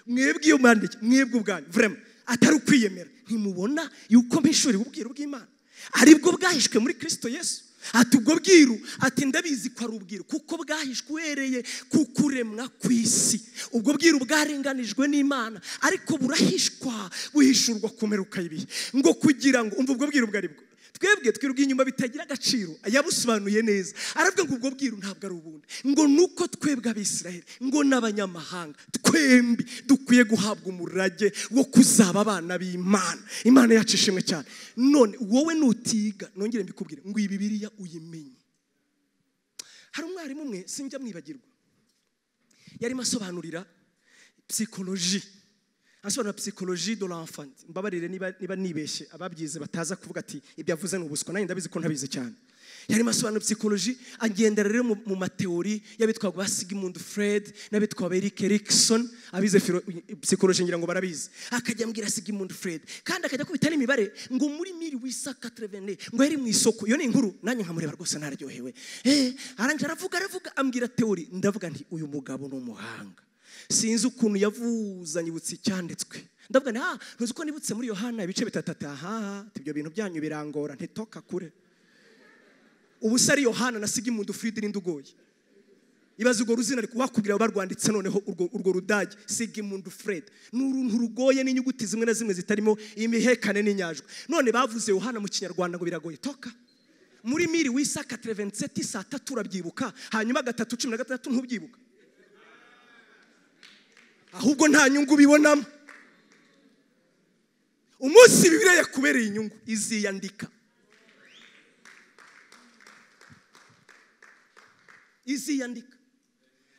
Mwebwe iyo mbandikiye, mwebwe ubwanyu vraiment atari ukwiyemera, ntimubona yuko mpishuriwe ubwiru bw'Imana, aribwo bwahishwe muri Kristo Yesu? Ati ubwo bwiru, ati ndabizi ko ari ubwiru kuko bwahishwe uhereye ku kuremwa kw'isi. Ubwo bwiru bwarenganijwe n'Imana, ariko burahishwa, buhishurwa ku mperuka y'ibihe, ngo kugira ngo umva ubwo bwiru bwari bwo twebwe twirwa inyuma bitagira agaciro. Yabusobanuye neza, aravuga ngo ubwo bwiru ntabwo ari ubundi, ngo nuko twebwe Abisirayeli ngo n'abanyamahanga twembi dukwiye guhabwa umurage wo kuzaba abana b'Imana. Imana yacu ishimwe cyane. None wowe nutiga, nongere mbikubwire ngo iyi Bibiliya uyimenye. Hari umwarimu umwe sinjya mwibagirwa, yarimo asobanurira psychologie, asobanura psychologie de l'enfant. Mbabarire niba nibeshye, ababyize bataza kuvuga ati ibyo avuze ni ubuswa, nanjye ndabizi ko ntabizi cyane. Yarimo asobanura psychologie, agendera rero mu mateori y'abitwa ba Sigmund Freud n'abitwa ba Erik Erikson. Abize psychologie ngira ngo barabizi. Akajya ambwira Sigmund Freud, kandi akajya kubita n'imibare ngo muri 1880 ngo yari mu isoko. Iyo ni inkuru nanjye nkamureba rwose nararyohewe. Arangije aravuga ambwira teori, ndavuga nti uyu mugabo ni umuhanga. Sinzi ukuntu yavuza, nyibutse icyanditswe, ndavuga nti ntuzi ko nibutse muri Yohana ibice 3, aha ibyo bintu byanyu birangora, ntitoka kure. Ubu se ari Yohana na Sigmund Freud n'indugoye. Ibaze urwo ruzina ariko wakubwira barwanditse noneho urwo rudage Sigmund Freud, ni uruntu rugoye n'inyuguti zimwe na zimwe zitarimo imihekane n'inyajwi. None bavuze Yohana mu Kinyarwanda ngo biragoye, toka. Muri 1887 saa 3 urabyibuka, hanyuma 3:16 ntubyibuka. Ahubwo nta nyungu bibonamo. Umunsi Bibiliya yakubereye inyungu iziyandika, iziyandika.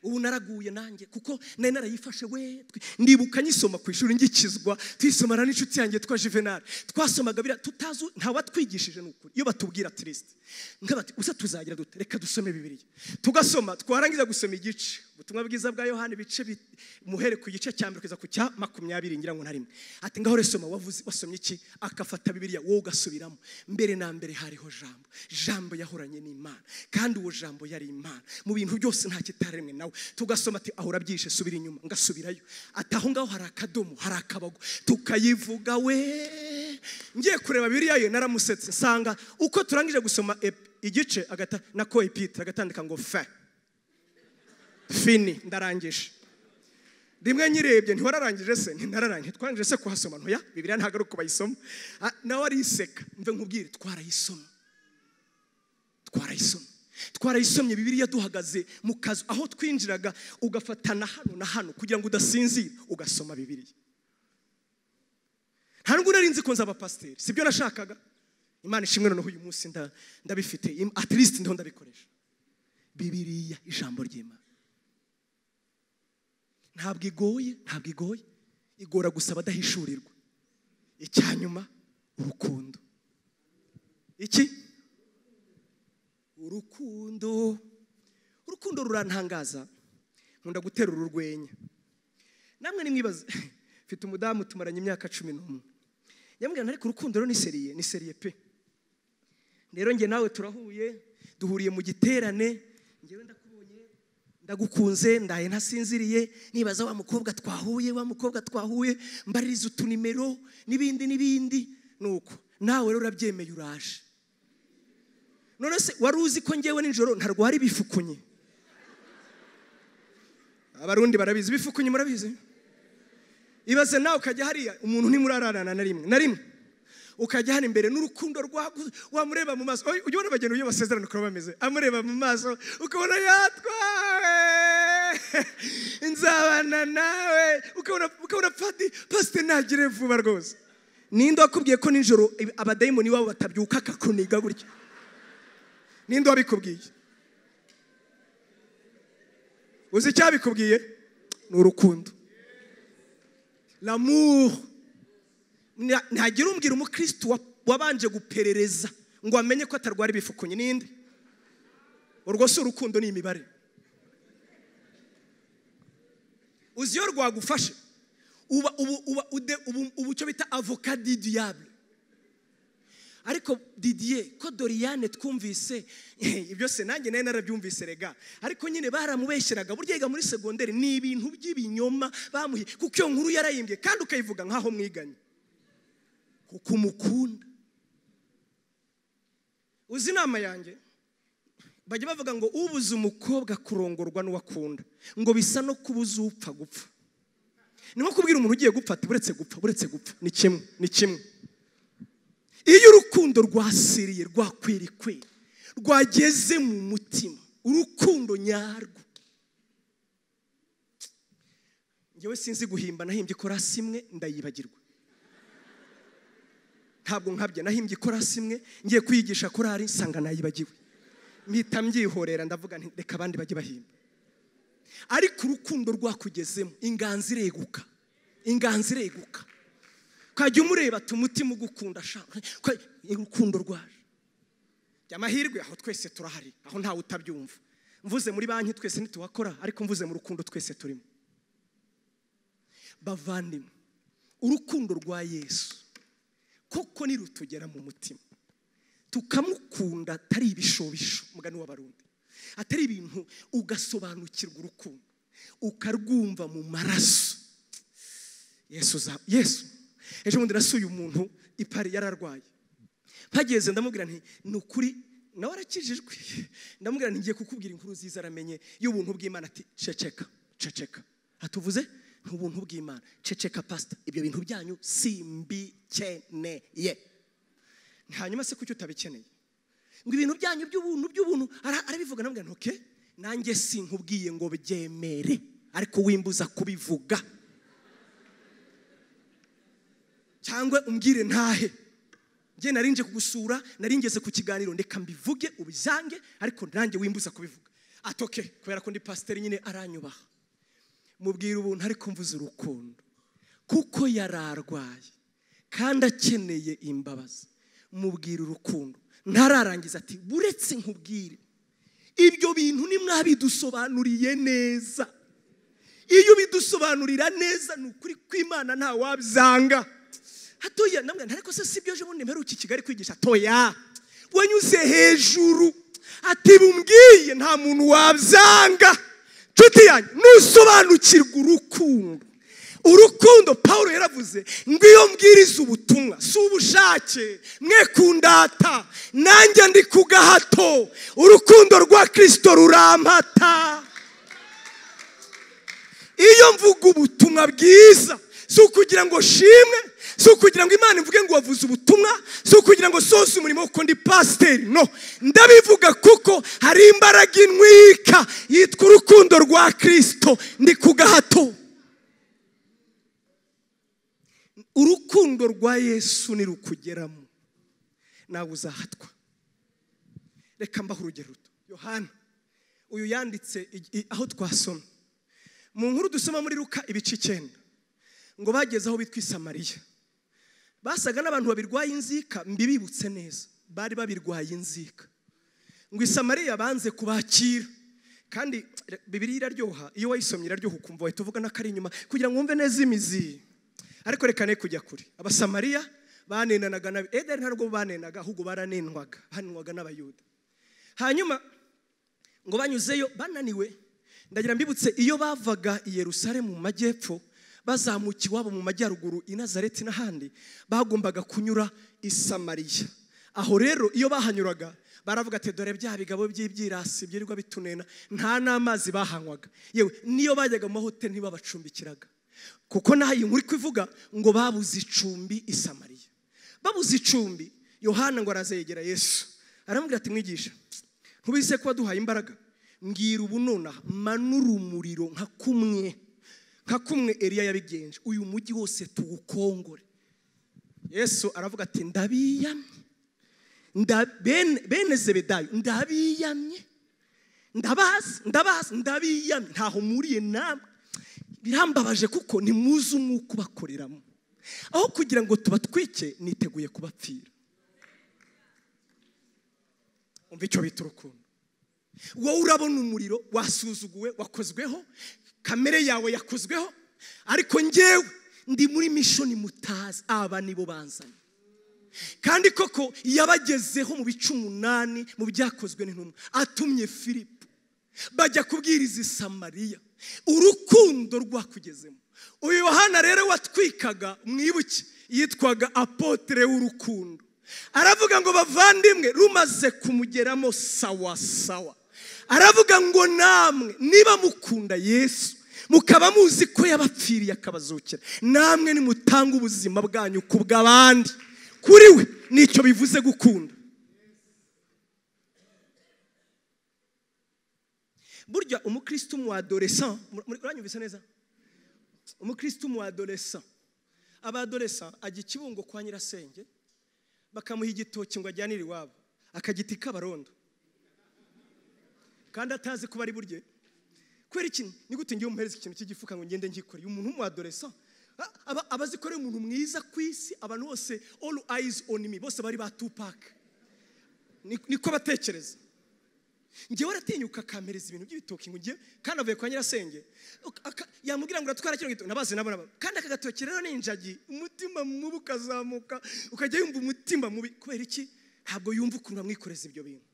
Ubu naraguye nanjye kuko nari narayifashe we, ndibuka nyisoma ku ishuri ngikizwa, tuyisomana n'inshuti yanjye twa Juvenal, twasomaga bira tutazi, nta watwigishije n'ukuri. Iyo batubwira triste nkabati usa tuzagira dute, reka dusome Bibiliya. Tugasoma, twarangiza gusoma igice ubutumwa bwiza bwa Yohana ibice muhere ku gice cya mbere kugeza ku cya 20 ngira ngo ntarimwe. Ati ngaho resoma, wavuze wasomye iki? Akafata Bibiliya wowe ugasubiramo. Mbere na mbere hariho Jambo, Jambo yahoranye n'Imana, kandi uwo Jambo yari Imana, mu bintu byose nta kitaremwe nawe. Tugasoma ati aho urabyishe, subira inyuma, ngasubirayo. Ati aho ngaho hari akadomo, hari akabago, tukayivuga we. Ngiye kureba Bibiliya ye naramusetse, nsanga uko turangije gusoma igice agata nako epitre agatandika ngo fin fini, ndarangije. Rimwe nyirebye ntiwararangije se, ntinararangije, twarangije se kuhasoma? Ntoya, Bibiliya ntago ari uko bayisoma. Nawe ariseka, mve nkubwire twarayisoma. Twarayisomye Bibiliya duhagaze mu kazu aho twinjiraga, ugafatana hano na hano kugira ngo udasinzira, ugasoma Bibiliya. Nta nubwo nari nzi ko nzaba pasiteri, sibyo nashakaga. Imana ishimwe, noneho uyu munsi ndabifite, at least ndiho ndabikoresha. Bibiliya, ijambo ry'Imana, ntabwo igoye, ntabwo igoye, igora gusa abadahishurirwa. Icyanyuma, urukundo. Iki? Urukundo. Urukundo rurantangaza. Nkunda gutera ururwenya. Namwe nimwibaze, mfite umudamu tumaranye imyaka 11. Yambwira ariko urukundo rero ni sérieux, ni sérieux pe. Rero nge nawe turahuye, duhuriye mu giterane, ngewe ndakubonye, ndagukunze, ndaye ntasinziriye, nibaza wa mukobwa twahuye, wa mukobwa twahuye, mbaririza utunimero n'ibindi n'ibindi, nuko nawe rero urabyemeye uraje. None se wari uzi ko ngewe nijoro ntarwara ibifukunye? Abarundi barabizi ibifukunye, murabizi? Ibaze nawe ukajya hariya umuntu ntimurararana na rimwe na rimwe, ukajya hano imbere n'urukundo rwawe, wamureba mu maso, ujya ubona abageni iyo basezerana uko bameze, amureba mu maso ukabona yatwawe, nzabana nawe, ukabona padi pasite ntagire vuba rwose. Ninde wakubwiye ko nijoro abadayimoni wabo batabyuka akakuniga gutya? Ninde wabikubwiye? Uzi icyabikubwiye? Ni urukundo. L'amour. Ntagira umbwira umukristo wabanje guperereza ngo amenye ko atarwara ibifukunye, ninde? Urwo si urukundo, ni imibare. Uzi iyo rwagufashe uba uba uba icyo bita avocat du diable. Ariko Didier, ko Doriane twumvise ibyo se nanjye nayo narabyumvise rega, ariko nyine baramubeshyeraga burya yiga muri segonderi, ni ibintu by'ibinyoma bamuhi, kuko iyo nkuru yarayimbye kandi ukayivuga nkaho mwiganye kuko umukunda. Uzi inama yanjye, bajya bavuga ngo ubuze umukobwa kurongorwa n'uwakunda ngo bisa no kubuza upfa gupfa. Ni nko kubwira umuntu ugiye gupfa ati buretse gupfa, buretse gupfa, ni kimwe, ni kimwe. Iyo urukundo rwasiriye, rwakwirikwira, rwageze mu mutima, urukundo nyarwo. Ngewe sinzi guhimba, nahimbye ikorasi imwe ndayibagirwa. Ntabwo nkabye, nahimbye ikorasi imwe ngiye kwigisha korari nsanga nayibagiwe, mpita mbyihorera, ndavuga nti reka abandi bajye bahimba. Ariko urukundo rwakugezemo, inganzi ireguka, inganzi ireguka. Ukajya umureba ati umutima ugukunda, urukundo rwaje. By'amahirwe aho twese turahari, aho ntawe utabyumva. Mvuze muri banki twese ntituhakora, ariko mvuze mu rukundo twese turimo. Bavandimwe, urukundo rwa Yesu koko nirutugera mu mutima, tukamukunda atari ibishobisho, umugani w'Abarundi, atari ibintu, ugasobanukirwa urukundo, ukarwumva mu maraso. Yesu Yesu. Ejo bundi nasuye umuntu i Paris yararwaye, mpageze ndamubwira nti ni ukuri nawe arakijijwe, ndamubwira nti ngiye kukubwira inkuru nziza aramenye y'ubuntu bw'Imana. Ati ceceka, ceceka, atuvuze nk'ubuntu bw'Imana, ceceka pastor, ibyo bintu byanyu simbikeneye. Hanyuma se kuki utabikeneye? Ngo ibintu byanyu by'ubuntu by'ubuntu arabivuga. Ndamubwira nti okay, nanjye sinkubwiye ngo byemere, ariko wimbuza kubivuga cyangwa umbwire ntahe. Nge narinje kugusura, naringeze ku kiganiro, ndeka mbivuge ubyange, ariko nanjye wimbuza kubivuga. Atoke kubera ko ndi pasiteri nyine aranyubaha, mubwira ubuntu ariko mvuze urukundo, kuko yararwaye kandi akeneye imbabazi. Mubwira urukundo, ntararangiza ati buretse nkubwire ibyo bintu nimwabidusobanuriye neza. Iyo bidusobanurira neza ni ukuri kw'Imana nta wabyanga. Hatoya namwe ntariko se sibyo je bundi mperuka Kigali kwigisha, toya wanyuze hejuru ati bumbwiye nta muntu wabyanga. Nshuti yanjye, nusobanukirwa urukundo. Urukundo Paulo yaravuze ngo iyo mbwiriza ubutumwa si ubushake, mwe kundata nanjye ndi ku gahato, urukundo rwa Kristo rurampata. Iyo mvuga ubutumwa bwiza Si ukugira ngo shimwe, si ukugira ngo Imana ivuge ngo wavuze ubutumwa, si ukugira ngo soze umurimo kuko ndi pasiteri. No, ndabivuga kuko hari imbaraga intwika yitwa urukundo rwa Kristo. Ndi ku gahato. Urukundo rwa Yesu nirukugeramo nawe uzahatwa. Reka mbahe urugero ruto. Yohana uyu yanditse aho twasoma mu nkuru dusoma muri Luka ibice 9, ngo bageze aho bitwa i Samariya, basaga n'abantu babirwaye inzika. Mbibibutse neza, bari babirwaye inzika. Ngo i Samariya banze kubakira. Kandi Bibiliya iraryoha, iyo wayisomye iraryoha ukumva wahita uvuga n'akari inyuma kugira ngo wumve neza imizi. Ariko reka ne kujya kure. Abasamariya banenanaga na Edeni, ntabwo banenaga ahubwo baranenwaga, banenwaga n'Abayuda. Hanyuma ngo banyuzeyo bananiwe. Ndagira mbibutse, iyo bavaga i Yerusalemu mu majyepfo bazamuka iwabo mu majyaruguru i Nazareti n'ahandi, bagombaga kunyura i Samariya. Aho rero iyo bahanyuraga baravuga ati dore bya bigabo by'ibyirasi byirirwa bitunena, nta n'amazi bahanywaga. Yewe niyo bajyaga mu mahoteli ntibabacumbikiraga, kuko naho iyi nkuru ivuga ngo babuze icumbi i Samariya. Babuze icumbi, Yohana ngo araza yegera Yesu aramubwira ati mwigisha, ntubise ko waduhaye imbaraga, mbwira ubu nonaha manura umuriro nka kumwe Eliya yabigenje, uyu mujyi wose tuwukongore. Yesu aravuga ati ndabiyamye, bene Zebedayo ndabiyamye, ndabazi ndabiyamye, ntaho muriye namwe. Birambabaje kuko ntimuzi umwuka ubakoreramo. Aho kugira ngo tubatwike niteguye kubapfira. Umva icyo bita urukundo. Wowe urabona umuriro wasuzuguwe, wakozweho, kamere yawe yakozweho, ariko njyewe ndi muri mishoni mutazi, aba nibo banzanye. Kandi koko yabagezeho mu bice 8 mu byakozwe n'intumwa, atumye Filipo bajya kubwiriza i Samariya. Urukundo rwakugezemo. Uyu Yohana rero watwikaga, mwibuke, yitwaga apotre w'urukundo. Aravuga ngo bavandimwe, rumaze kumugeramo sawa sawa. Aravuga ngo namwe niba mukunda Yesu, mukaba muzi ko yabapfiriye akabazukira, namwe nimutanga ubuzima bwanyu ku bw'abandi. Kuri we nicyo bivuze gukunda. Burya umukristo mu adolescent, uranyumvise neza? Umukristo mu adolescent, abadolescent ajya ikibungo kwa nyirasenge, bakamuha igitoki ngo ajyanire iwabo, akagiti kabarondo, kandi atazi kuba ari burye. Kubera iki? Ni gute ngiye umuhereza ikintu cy'igifuka ngo ngende ngikoreye? Umuntu w'umu adolescent abazikoreye umuntu mwiza ku isi, abantu bose all eyes on me, bose bari ba Tupac, niko batekereza. Ngewe aratinyuka akampereza ibintu by'ibitoki ngo ngiye, kandi avuye kwa nyirasenge, yamubwira ngo uratwara kino gitoki, nabaze nabo nabo. Kandi aka gatoki rero ni injagi, umutima mubi ukazamuka, ukajya yumva umutima mubi. Kubera iki? Ntabwo yumva ukuntu bamwikoreza ibyo bintu.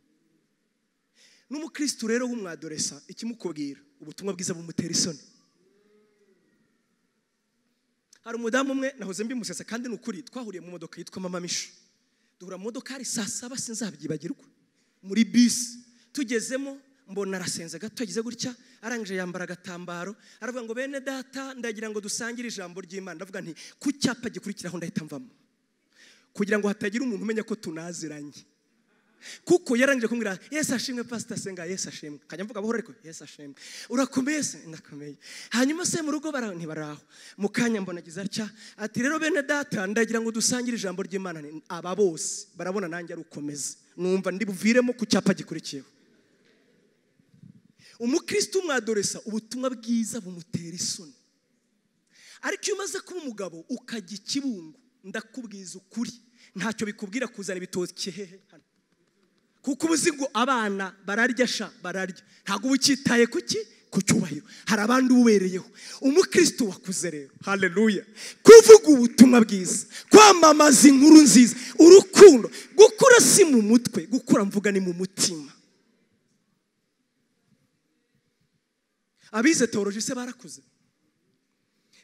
N'umukristo rero w'umwadoresa, ikimukubwira ubutumwa bwiza bumutera isoni. Hari umudamu umwe nahoze mbimusesa, kandi ni ukuri, twahuriye mu modoka yitwa Mama Mishu. Duhura mu modoka ari saa 7, sinzabyibagirwa, muri bisi. Tugezemo mbona arasenze gato, yagize gutya, arangije yambara agatambaro, aravuga ngo bene data ndagira ngo dusangire ijambo ry'Imana. Ndavuga nti ku cyapa gikurikiraho ndahita mvamo, kugira ngo hatagira umuntu umenya ko tunaziranye. Kuko yarangije kumbwira Yesu ashimwe pastor senga, Yesu ashimwe, kajya mvuga buhoro ariko Yesu ashimwe, urakomeye se? Ndakomeye. Hanyuma se mu rugo ntibaraho. Mu kanya mbona agize atya ati rero bene data ndagira ngo dusangire ijambo ry'Imana. Aba bose barabona nanjye ari ukomeze, numva ndi buviremo ku cyapa gikurikiyeho. Umukristo umwadoresa ubutumwa bwiza bumutera isoni. Ariko iyo umaze kuba umugabo ukajya ikibungo, ndakubwiza ukuri, ntacyo bikubwira kuzana ibitoki hehe hano, kuko ubuzi ngo abana bararya sha bararya, ntabwo uba ukitaye kuki ku cyubahiro, hari abandi ubereyeho. Umukristo wakuze rero, haleluya, kuvuga ubutumwa bwiza, kwamamaza inkuru nziza, urukundo. Gukura si mu mutwe, gukura mvuga ni mu mutima. Abize teoloji se barakuze.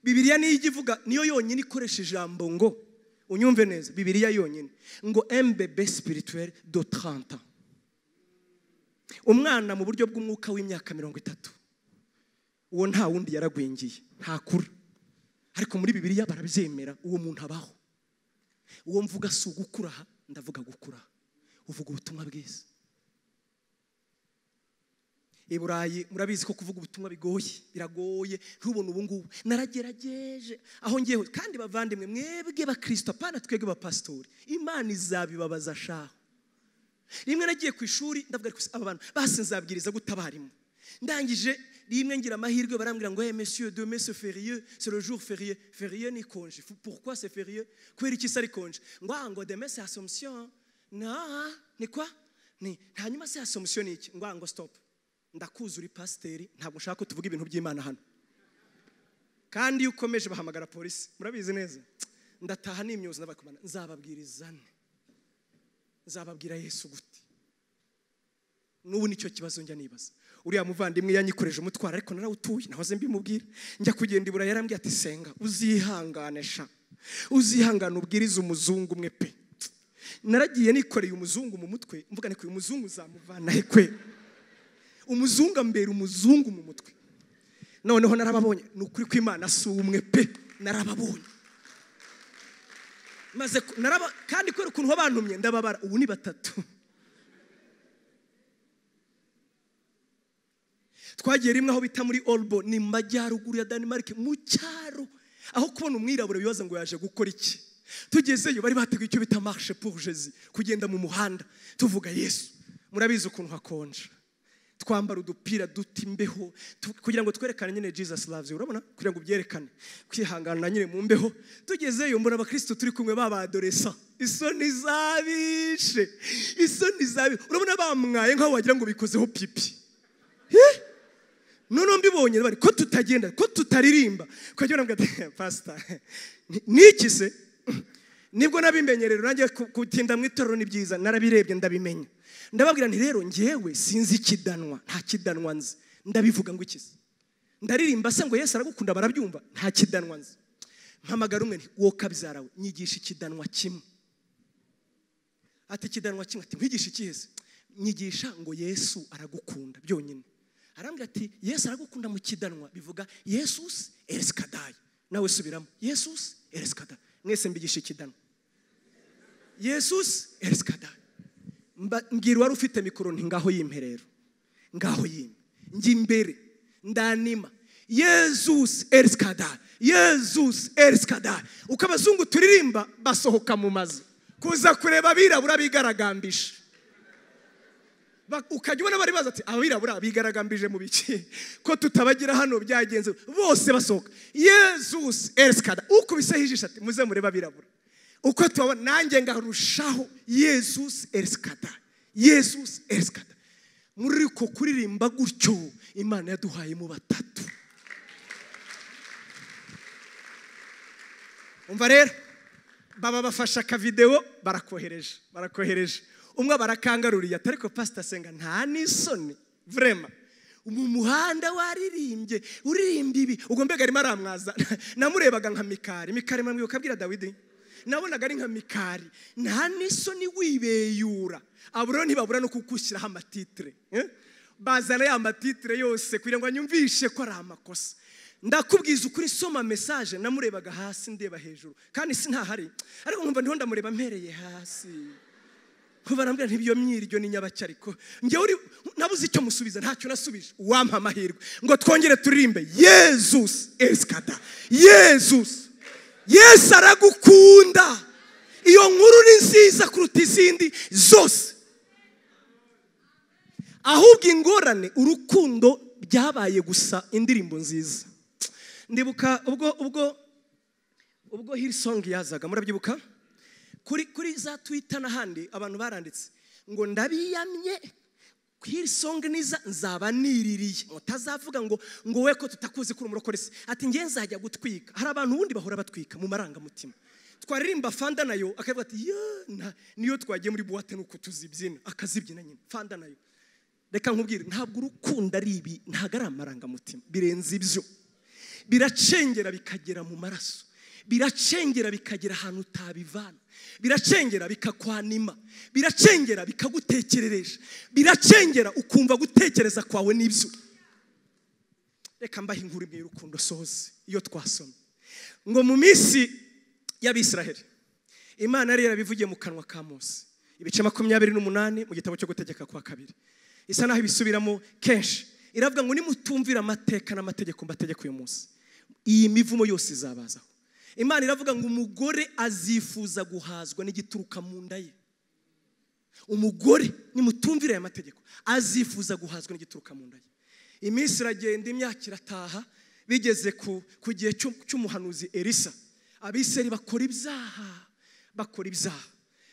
Bibiliya niyo ivuga, niyo yonyine ikoresha ijambo ngo unyumve neza, Bibiliya yonyine ngo un bébé spirituel de 30 ans, umwana mu buryo bw'umwuka w'imyaka 30, uwo nta wundi yaragwingiye, ntakura. Ariko muri Bibiliya barabyemera, uwo muntu abaho. Uwo mvuga si ugukuraha, ndavuga gukuraha. Uvuga ubutumwa bwiza. I Burayi murabizi ko kuvuga ubutumwa bigoye, biragoye, ntubone ubu ngubu. Naragerageje aho ngiye, kandi bavandimwe mwebwe bakristo, apana twebwe bapastori, Imana izabibabaza shaho. Rimwe nagiye ku ishuri ndavuga ariko aba bantu basi nzabwiriza gutabarimo. Ndangije rimwe ngira amahirwe barambwira ngo hey monsieur, demain c'est férié, c'est le jour férié. Férié ni congé. Pourquoi c'est férié? Kubera iki sari congé? Ngo ah, ngo demain c'est Assomption. Non, ni quoi? Ni hanyuma c'est Assomption ni iki? Ngo ah, ngo stop. Ndakuzura pasiteri, ntabwo nshaka ko tuvuga ibintu by'Imana hano. Kandi iyo ukomeje bahamagara polisi, murabizi neza. Ndataha n'imyozo ndabakomana, nzababwirizane. Nzababwira Yesu gute? N'ubu nicyo kibazo njya nibaza. Uriya muvandimwe yanyikoreje umutwaro ariko narawutuye, nahoze mbimubwira. Njya kugenda ibura yarambwiye ati senga, uzihangane sha. Uzihangane ubwirize umuzungu umwe pe. Naragiye nikoreye umuzungu mu mutwe, mvuga nti uyu muzungu uzamuvana he kwe? Umuzungu ambera umuzungu mu mutwe. Noneho narababonye, ni ukuri kw'Imana si umwe pe, narababonye. Maze naraba kandi kubera ukuntu wabantumye ndababara, ubu ni batatu. Twagiye rimwe aho bita muri Olbo, ni mu majyaruguru ya Denmark, mu cyaro, aho kubona umwirabura bibaza ngo yaje gukora iki. Tugezeyo bari bateguye icyo bita marche pour Jésus, kugenda mu muhanda tuvuga Yesu. Murabizi ukuntu hakonje, twambara udupira duta imbeho kugira ngo twerekane nyine Jesus loves you, urabona, kugira ngo ubyerekane, kwihangana nyine mu mbeho. Tugezeyo mbona abakristo turi kumwe babadoresa, isoni zabishe, isoni zabi, urabona bamwaye nkaho wagira ngo bikozeho pipi. Noneho mbibonye bari ko tutagenda, ko tutaririmba, ukagira ngo pastor niki se? Nibwo nabimenyerera nanjye kutinda mu itorero ni byiza, narabirebye ndabimenya. Ndababwira nti rero njyewe sinzi ikidanwa, nta kidanwa nzi. Ndabivuga ngo iki se? Ndaririmba se ngo Yesu aragukunda barabyumva, nta kidanwa nzi. Mpamagara umwe nti wowe kabyarawe nyigisha ikidanwa kimwe. Ati ikidanwa kimwe, ati nkwigisha ikihe se? Nyigisha ngo Yesu aragukunda byonyine. Arambwira ati Yesu aragukunda mu kidanwa bivuga Jesus elskadai. Nawe subiramo Jesus elskadai. Mwese mbigisha ikidanwa. Jesus elskadai. Mbwira wari ufite mikoro nti ngaho yimpe rero, ngaho yimpe, njye imbere ndanima Jesus elskadai, Jesus elskadai. Uko abazungu turirimba basohoka mu mazu kuza kureba abirabura bigaragambisha. Ukajya ubona bari baza ati abirabura bigaragambije mu biki ko tutabagira hano byagenze, bose basohoka Jesus elskadai. Ukubiseho ijisho ati muze murebe abirabura uko tubabona, nanjye ngarushaho Jesus elskadai, Jesus elskadai. Muri uko kuririmba gutyo Imana yaduhaye mu batatu. Umva rero baba bafasha ka video barakohereje, barakohereje. Umwe barakangaruriye ati ariko pastor senga nta nisoni vraiment, mu muhanda waririmbye uririmba ibi. Ubwo mbega arimo aramwaza, namurebaga nka Mikari. Mikari mwamwibuka abwira Dawidi, nabonaga ari nka Mikari, nta nisoni wibeyura. Aburo ntibabura no kukushyiraho amatitre, bazana ya matitre yose kugira ngo anyumvishe ko ari amakosa. Ndakubwiza ukuri, soma message namurebaga hasi ndeba hejuru, kandi sinahari ariko nkumva ndiho ndamureba mpereye hasi. Kuva nambwira nti ibyo myiryo ni nyabacyariko, njye uri nabuze icyo musubiza, ntacyo nasubije. Uwampa amahirwe ngo twongere turirimbe Jesus elskadai, Jesus. Yesu aragukunda. Iyo nkuru ni nziza kuruta izindi zose. Ahubwo ingorane urukundo byabaye gusa indirimbo nziza. Ndibuka ubwo Hillsong yazaga, murabyibuka? Kuri za Twitter n'ahandi abantu baranditse ngo ndabiyamye Hillsong niza nzaba niririye. Mutazavuga ngo we ko tutakuzi kuri umurokore se, ati ngiye nzajya gutwika. Hari abantu ubundi bahora batwika mu marangamutima. Twaririmba Fanda nayo akavuga ati ya niyo twagiye muri boîte nuko tuzibyina, akazibyina nyine Fanda nayo. Reka nkubwire, ntabwo urukundo ari ibi, ntabwo ari amarangamutima, birenze ibyo. Biracengera bikagera mu maraso, biracengera bikagera ahantu utabivana, biracengera bikakwanima, biracengera bikagutekereresha, biracengera ukumva gutekereza kwawe n'ibyo. Reka mbahe inkuru imwe y'urukundo soze iyo twasoma. Ngo mu minsi y'Abisiraheli Imana yari yarabivugiye mu kanwa ka Mose, ibice 28 mu gitabo cyo gutegeka kwa kabiri, isa naho ibisubiramo kenshi. Iravuga ngo nimutumvira amateka n'amategeko mbategeka uyu munsi, iyi mivumo yose izabazaho. Imana iravuga ngo umugore azifuza guhazwa n'igituruka mu nda ye. Umugore nimutumvira aya mategeko azifuza guhazwa n'igituruka mu nda ye. Iminsi iragenda, imyaka irataha, bigeze ku gihe cy'umuhanuzi Elisa, Abisirayeli bakora ibyaha,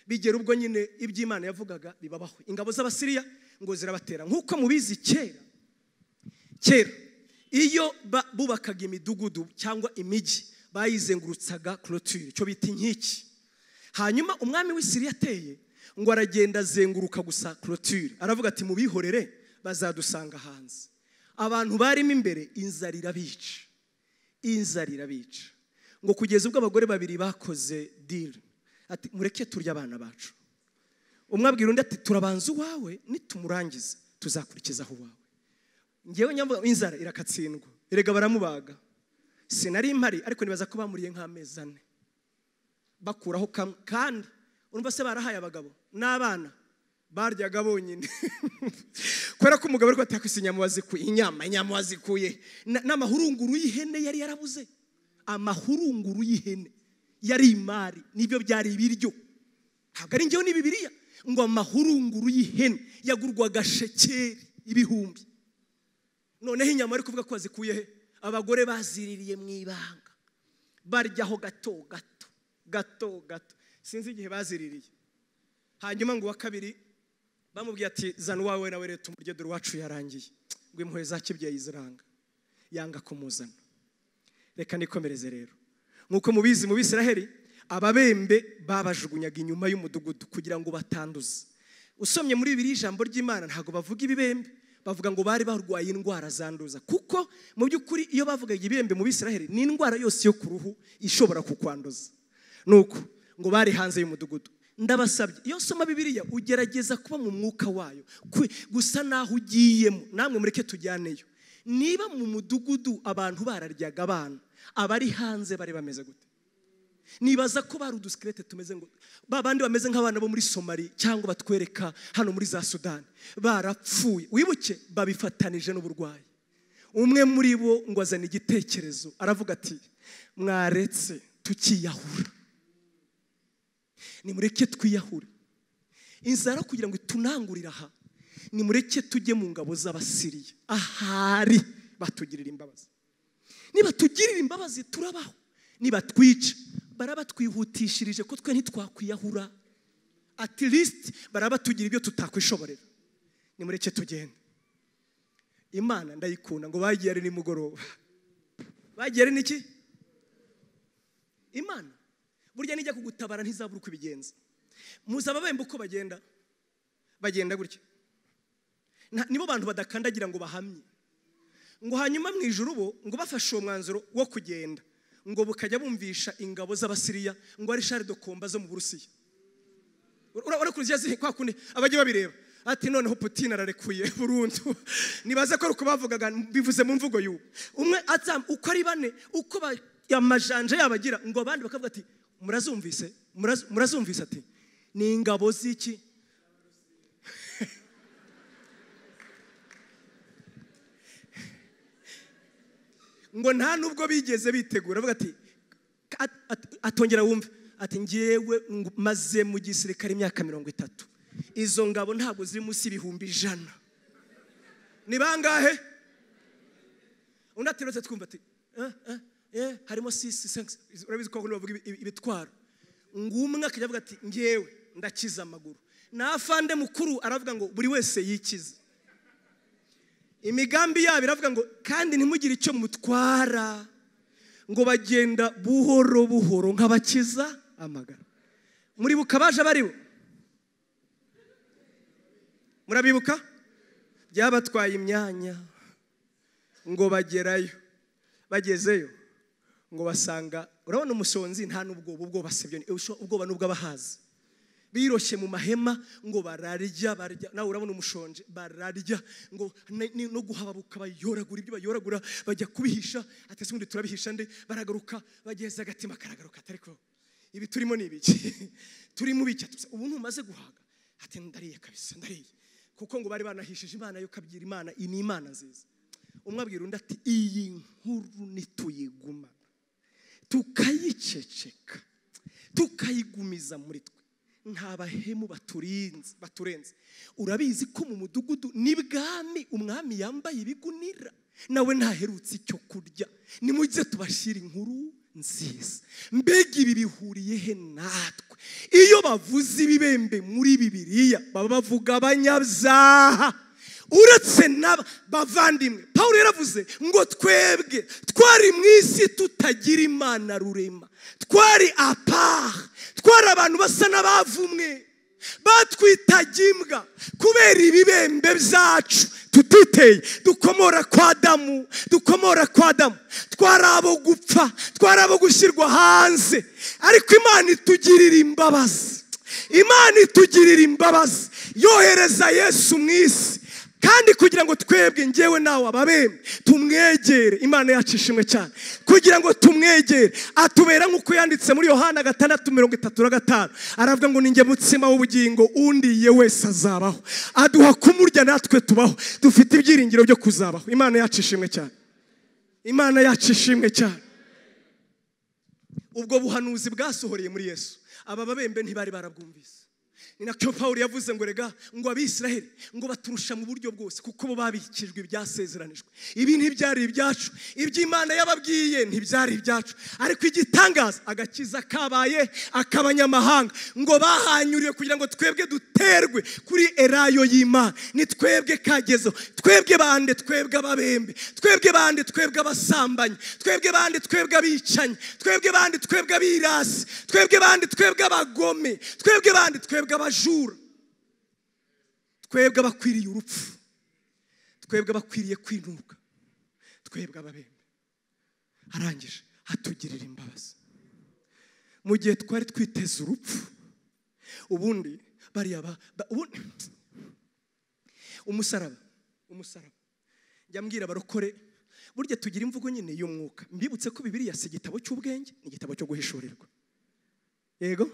bigera ubwo nyine iby'Imana yavugaga bibabaho. Ingabo z'Abasiriya ngo zirabatera. Nk'uko mubizi kera iyo bubakaga imidugudu cyangwa imijyi bayizengurutsaga clôture, cyo bita inkiki. Hanyuma umwami w'Isiriya ateye ngo aragenda azenguruka gusa clôture, aravuga ati mubihorere bazadusanga hanze. Abantu barimo imbere inzara irabica, inzara irabica. Ngo kugeza ubwo abagore babiri bakoze deal, ati mureke turya abana bacu. Umwe abwira undi ati turabanza uwawe, nitumurangiza tuzakurikizaho uwawe. Ngewe nyamvuga inzara irakatsindwa, erega baramubaga. Sinari mpari ariko nibaza ko bamuriye nk'amezi 4 bakuraho kamwe. Kandi urumva se barahaye abagabo n'abana baryaga bonyine. Kubera ko umugabo ariko atakwise inyama wazikuye, inyama wazikuye, n'amahurunguru y'ihene yari yarabuze. Amahurunguru y'ihene yari imari, nibyo byari ibiryo. Ntabwo ari ngewe ni Bibiliya ngo amahurunguru y'ihene yagurwaga shekeri 1000. Noneho inyama ari kuvuga ko wazikuye he? Abagore baziririye mu ibanga, baryaho gato gato gato gato, sinzi igihe baziririye. Hanyuma ngo wa kabiri bamubwiye ati zana uwawe nawe rero tumurye, dore uwacu yarangiye. Ngo impuhwe za kibyeyi ziranga, yanga kumuzana. Reka nikomereze rero. Nk'uko mubizi mu Bisiraheli ababembe babajugunyaga inyuma y'umudugudu kugira ngo batanduze. Usomye muri Bibiliya ijambo ry'Imana ntabwo bavuga ibibembe, bavuga ngo bari barwaye indwara zanduza. Kuko mu by'ukuri iyo bavugaga ibibembe mu Bisiraheli ni indwara yose yo ku ruhu ishobora kukwanduza. Nuko ngo bari hanze y'umudugudu. Ndabasabye iyo soma Bibiliya ugerageza kuba mu mwuka wayo, gusa naho ugiyemo. Namwe mureke tujyaneyo. Niba mu mudugudu abantu bararyaga abana, abari hanze bari bameze gute? Nibaza ko bari uduskirete tumeze ngo babandi bameze nk'abana bo muri Somali cyangwa batwereka hano muri za Sudani, barapfuye. Wibuke babifatanije n'uburwayi. Umwe muri bo ngo azana igitekerezo, aravuga ati mwaretse tukiyahura, nimureke twiyahure. Inzara kugira ngo itunangurire aha, nimureke tujye mu ngabo z'Abasiriya, ahari batugirira imbabazi. Niba tugirira imbabazi turabaho, niba twica barabatwihutishirije ko twe ntitwakwiyahura, at least barabatugira ibyo tutakwishoborera. Nimureke tugende. Imana ndayikunda. Ngo bagiye ari nimugoroba, bagiye ari niki? Imana burya nijya kugutabara ntizabura uko ibigenza. Muzaba bemba uko bagenda, bagenda gutya. Nibo bantu badakandagira ngo bahamye. Ngo hanyuma mu ijuru bo ngo bafashe uwo mwanzuro wo kugenda, ngo bukajya bumvisha ingabo z'Abasiriya ngo ari char de combat zo mu Burusiya. Urakurikira kwa kundi abajye babireba ati noneho Putin ararekuye burundu. Nibaza ko uko bavugaga bivuze mu mvugo y'ubu. Umwe atsam uko ari bane uko amajanja yabagira, ngo abandi bakavuga ati murazumvise, murazumvise ati ni ingabo z'iki? Ngo nta nubwo bigeze bitegura, avuga ati atongera wumve ati ngewe maze mu gisirikare imyaka 30, izo ngabo ntabwo ziri munsi 100,000. Ni bangahe? Undi ateretse twumva ati harimo 6 5, urabizi ko bavuga ibitwaro. Ngumwe akajya avuga ati ngewe ndakiza amaguru. Na afande mukuru aravuga ngo buri wese yikize. Imigambi yabo iravuga ngo kandi ntimugire icyo mutwara, ngo bagenda buhoro buhoro nk'abakiza amagara. Muribuka baje baribo? Murabibuka? Byabatwaye imyanya ngo bagerayo. Bagezeyo ngo basanga, urabona umusonzi nta n'ubwoba, ubwoba sibyo, ubwoba n'ubwo abahazi. Biroshye mu mahema ngo bararya barya, nawe urabona umushonje, bararya ngo no guhababuka bayoragura ibyo bayoragura bajya kubihisha, ati se ubundi turabihisha nde? Baragaruka bageze agatima karagaruka, ariko ibi turimo ni ibiki? Turi mu biki? Ubu ntumaze guhaga? Ati ndariye kabisa, ndariye. Kuko ngo bari banahishije Imana yo kabyira Imana, iyi ni Imana nziza. Umwe abwira undi ati iyi nkuru nituyiguma tukayiceceka tukayigumiza muri twe, nta bahemu baturenze. Urabizi ko mu mudugudu n'ibwami umwami yambaye ibigunira, nawe ntaherutse icyo kurya. Nimujye tubashira inkuru nziza. Mbega ibi bihuriye he natwe? Iyo bavuze ibibembe muri Bibiliya baba bavuga abanyabyaha. Uretse n'aba bavandimwe, Pawulo yaravuze ngo twebwe twari mu isi tutagira Imana rurema, twari apart, twari abantu basa n'abavumwe, batwitaga imbwa kubera ibibembe byacu tutiteye, dukomora kwa Adamu, dukomora kwa Adamu. Twari abo gupfa, twari abo gushyirwa hanze, ariko Imana itugirira imbabazi. Imana itugirira imbabazi, yohereza Yesu mu isi, kandi kugira ngo twebwe ngewe nawe ababembe tumwegere. Imana yacu ishimwe cyane. Kugira ngo tumwegere, atubera nk'uko yanditse muri Yohana 6:35, aravuga ngo ninjye mutsima w'ubugingo, undiye wese azabaho. Aduha kumurya natwe tubaho, dufite ibyiringiro byo kuzabaho. Imana yacu ishimwe cyane. Imana yacu ishimwe cyane. Ubwo buhanuzi bwasohoreye muri Yesu, aba babembe ntibari barabwumvise. Ni nacyo Pawulo yavuze ngo rega ngo Abisiraheli ngo baturusha mu buryo bwose, kuko bo babikijwe ibyasezeranijwe. Ibi ntibyari ibyacu, iby'Imana yababwiye ntibyari ibyacu, ariko igitangaza agakiza kabaye ak'abanyamahanga, ngo bahanyuriwe kugira ngo twebwe duterwe kuri erayo y'Imana. Ni twebwe kagezeho, twebwe bande, twebwe ababembe, twebwe bande, twebwe abasambanyi, twebwe bande, twebwe abicanyi, twebwe bande, twebwe abirasi, twebwe bande, twebwe abagome, twebwe bande, twebwe abajura, twebwe abakwiriye urupfu, twebwe abakwiriye kwinuka, twebwe ababembe. Arangije atugirira imbabazi mu gihe twari twiteze urupfu. Ubundi bariya ubundi umusaraba njya mbwira abarokore, burya tugira imvugo nyine y'umwuka. Mbibutse ko Bibiliya si igitabo cy'ubwenge, ni igitabo cyo guhishurirwa. Yego,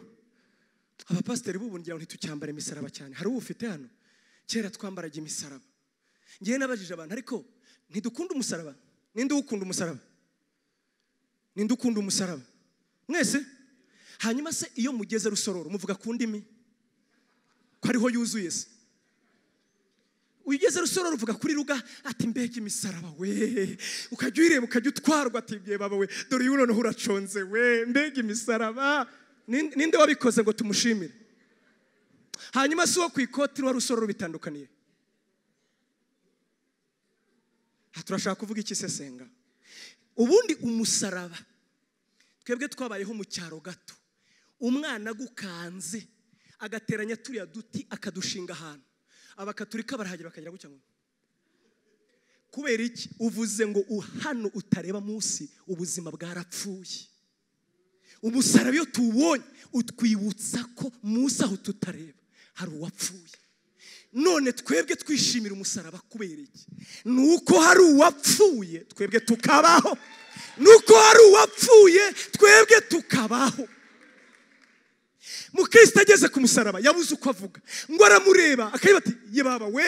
abapasiteri b'ubu ngira ngo ntitucyambara imisaraba cyane. Hari ufite hano? Kera twambaraga imisaraba. Ngiye nabajije abantu, ariko ntidukunda umusaraba? Ninde ukunda umusaraba? Ninde ukunda umusaraba? Mwese? Hanyuma se iyo mugeze Rusororo muvuga ku ndimi ko ariho yuzuye se? Ugeze Rusororo uvuga kuri Ruga ati mbega imisaraba we, ukajya uyireba ukajya utwarwa ati bye baba we, dore uyu noneho uraconze we, mbega imisaraba. Ninde wabikoze ngo tumushimire? Hanyuma si wo ku ikoti rwa Rusororo bitandukaniye? Turashaka kuvuga iki se senga? Ubundi umusaraba twebwe twabayeho mu cyaro gato, umwana agukanze agateranya turiya duti akadushinga ahantu, abakaturika barahagera bakagira gutya ngo kubera iki uvuze ngo hano utareba munsi, ubuzima bwarapfuye. Umusaraba iyo tuwubonye utwibutsa ko munsi aho tutareba hari uwapfuye. None twebwe twishimira umusaraba kubera iki? Nuko hari uwapfuye twebwe tukabaho. Nuko hari uwapfuye twebwe tukabaho. Mukristo ageze ku musaraba yabuze uko avuga, ngo aramureba akayiba ati ye baba we,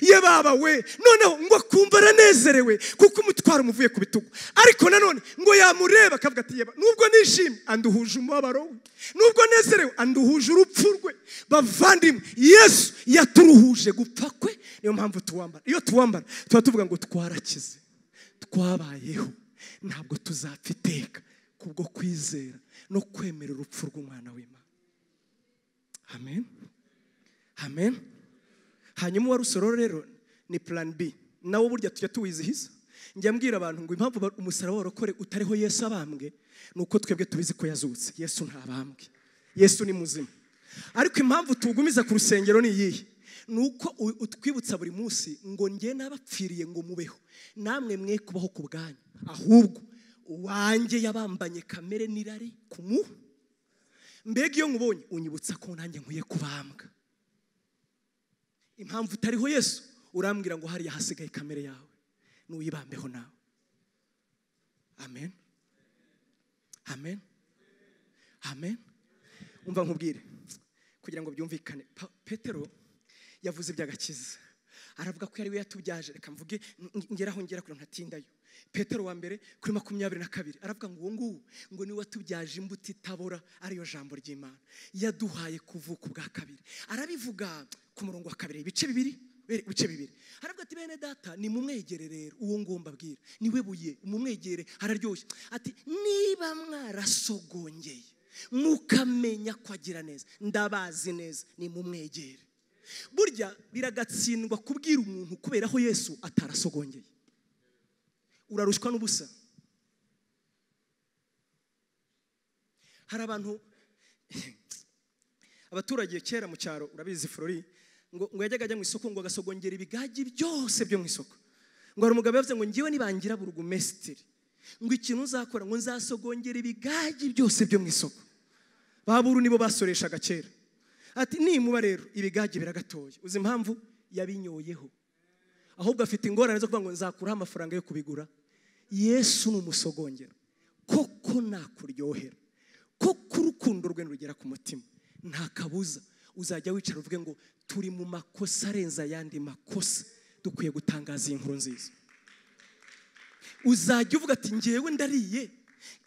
ye baba we. Noneho ngo akumva aranezerewe kuko umutwaro umuvuye ku bitugu. Ariko nanone ngo yamureba akavuga ati yeba, nubwo nishimye anduhuje umubabaro we, nubwo nezerewe anduhuje urupfu rwe. Bavandimwe, Yesu yaturuhuje gupfa kwe, niyo mpamvu tuwambara. Iyo tuwambara tuba tuvuga ngo twarakize, twabayeho, ntabwo tuzapfa iteka kubwo kwizera no kwemera urupfu rw'umwana w'Imana. Amen. Amen. Hanyuma wa Rusororo rero ni plan B. Nawo burya tujya tuwizihiza. Njya mbwira abantu ngo impamvu umusaraba w'abarokore utariho Yesu abambwe nuko twebwe tubizi ko yazutse. Yesu ntabambwe. Yesu ni muzima. Ariko impamvu tugumiza ku rusengero ni iyihe? Nuko utwibutsa buri munsi ngo nge nabapfiriye ngo mubeho, namwe mwe kubaho ku bwanyu, ahubwo uwanjye yabambanye kamere n'irari kumu. Mbega iyo nkubonye unyibutsa ko nanjye nkwiye kubambwa. Impamvu utariho Yesu urambwira ngo hariya hasigaye kamere yawe, nuyibambeho nawe. Amen, amen, amen. Umva nkubwire kugira ngo byumvikane. Petero yavuze iby'agakiza, aravuga ko yari we yatubyaje. Reka mvuge ngeraho ngera kugira ntatindayo. Petero wa mbere kuri 22 aravuga ngo uwo nguwo ngo ni watubyaje imbuto itabora, ariyo jambo ry'Imana, yaduhaye kuvuka ubwa kabiri. Arabivuga ku murongo wa 2 ibice bibiri. Aravuga ati bene data ni mumwegere rero uwo nguwo mbabwira, niwe buye, mumwegere hararyoshye. Ati niba mwarasogongeye mukamenya ko agira neza, ndabazi neza, ni mumwegere. Burya biragatsindwa kubwira umuntu kubera aho Yesu atarasogongeye. Urarushwa n'ubusa. Hari abantu abaturage kera mu cyaro, urabizi Flori, ngo yajyaga ajya mu isoko ngo agasogongera ibigagi byose byo mu isoko. Ngo hari umugabo yavuze ngo ngiwe nibangira burugumesitiri, ngo ikintu uzakora ngo nzasogongera ibigagi byose byo mu isoko. Baburu nibo basoreshaga kera. Ati nimuba rero ibigagi biragatoye. Uzi impamvu? Yabinyoyeho. Ahubwo afite ingorane zo kuvuga ngo nzakuraho amafaranga yo kubigura. Yesu ni umusogongero. Koko nakuryohera, koko urukundo rwe rugera ku mutima, nta kabuza uzajya wicara uvuge ngo turi mu makosa arenze ayandi makosa, dukwiye gutangaza iyi nkuru nziza. Uzajya uvuga ati ngewe ndariye,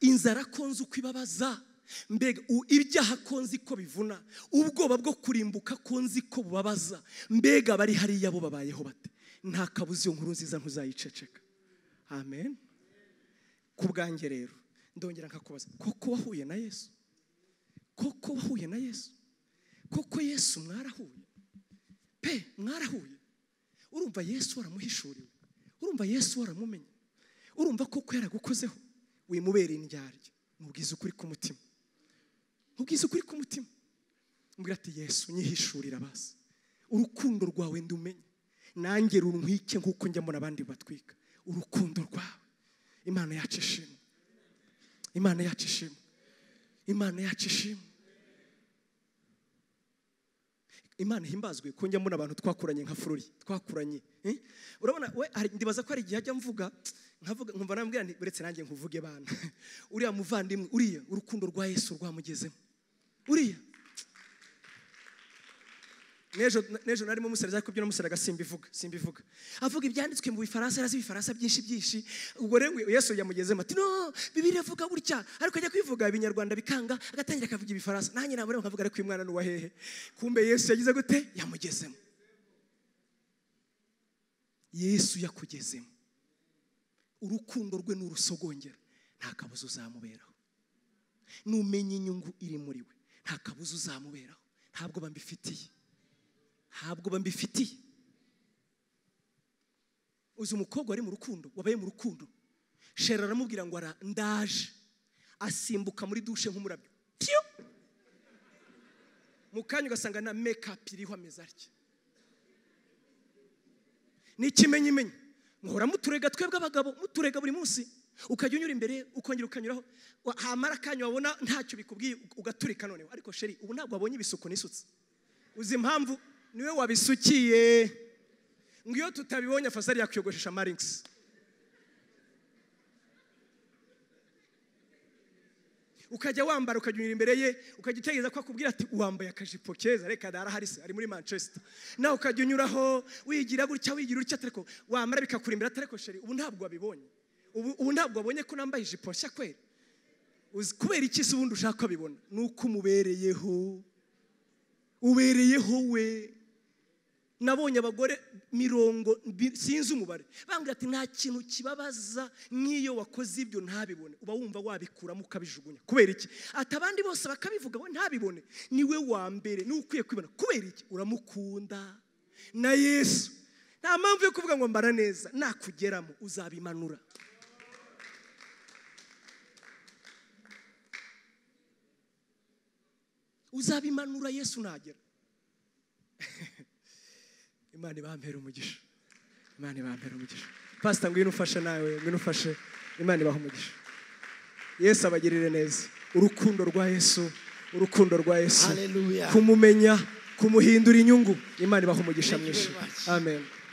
inzara ko nzi uko ibabaza, mbega ibyaha ko nzi ko bivuna, ubwoba bwo kurimbuka ko nzi ko bubabaza, mbega bari hariya bo babayeho bate? Nta kabuza iyo nkuru nziza ntuzayiceceka. Amen. Ku bwanjye rero ndongera nkakubaza, koko wahuye na Yesu? Koko wahuye na Yesu? Koko Yesu mwarahuye? Pe mwarahuye? Urumva Yesu waramuhishuriwe? Urumva Yesu waramumenye? Urumva koko yaragukozeho? Wimubera indyarya, mubwize ukuri ku mutima. Mubwize ukuri ku mutima. Mbwira ati Yesu nyihishurira basi, urukundo rwawe ndumenye, nanjye runtwike nkuko njya mbona abandi batwika. Urukundo rwawe. Imana yacu ishimwe. Imana yacu ishimwe. Imana yacu ishimwe. Imana ihimbazwe ko njya mbona abantu twakuranye nka Flori, twakuranye. Urabona we ndibaza ko ari igihe ajya mvuga nkavuga nkumva nambwira nti uretse nanjye nkuvuge bana. Uriya muvandimwe, uriya urukundo rwa Yesu rwamugezemo. Uriya Nejo narimo musereza ariko byo namuseraga simbivuga. Avuga ibyanditswe mu Bifaransa, arazi Ibifaransa byinshi. Ubwo rero Yesu yamugezemo ati no, Bibiliya ivuga gutya, ariko ajya kwivuga ibinyarwanda bikanga, agatangira akavuga Ibifaransa. Nanjye namureba nkavuga ariko uyu mwana ni uwa hehe? Kumbe Yesu yagize gute? Yamugezemo. Yesu yakugezemo. Urukundo rwe n'urusogongera, nta kabuza uzamuberaho. Numenye inyungu iri muri we, nta kabuza uzamuberaho. Ntabwo bambifitiye. Ntabwo bambifitiye. Uzi umukobwa wari mu rukundo, wabaye mu rukundo, Shera aramubwira ngo ndaje, asimbuka muri dushe nk'umurabyo. Pyo! Mu kanya ugasanga na make-up iriho ameze atya. N'ikimenyimenyi, muhora muturega twebwe abagabo, muturega buri munsi, ukajya unyura imbere ukongera ukanyuraho, hamara akanya wabona ntacyo bikubwiye ugaturika noneho. Ariko sheri, ubu ntabwo wabonye ibisuko nisutse. Uzi impamvu? Niwe wabisukiye. Ngo iyo tutabibonye afasari yakwiyogoshesha marinks. Ukajya wambara ukajya unyura imbere ye, ukajya utegereza ko akubwira ati wambaye akajipo keza, reka darahari se ari muri Manchester. Nawe ukajya unyuraho wigira gutya wigira utya, ariko wamara bikakura imbere, ariko sheri ubu ntabwo wabibonye. Ubu ntabwo wabonye ko nambaye ijipo nshya kweri. Uzi kubera iki se ubundi ushaka abibona? Nuko umubereyeho. Ubereyeho we. Nabonye abagore mirongo sinzi umubare bambwira ati nta kintu kibabaza nk'iyo wakoze ibyo ntabibone, uba wumva wabikuramo ukabijugunya. Kubera iki? Ati abandi bose bakabivuga we ntabibone, niwe wa mbere niwe ukwiye kwibona. Kubera iki? Uramukunda na Yesu. Nta mpamvu yo kuvuga ngo mbara neza, nakugeramo uzabimanura. Uzabimanura Yesu nagera. Imana ibampere umugisha. Imana ibampere umugisha. Pastor ngwino ufashe nawe, ngwino ufashe. Imana ibahe umugisha. Yesu abagirire neza. Urukundo rwa Yesu Urukundo rwa Yesu, Hallelujah. kumumenya, kumuhindura inyungu. Imana ibaha umugisha Thank you mwinshi. very much. Amen.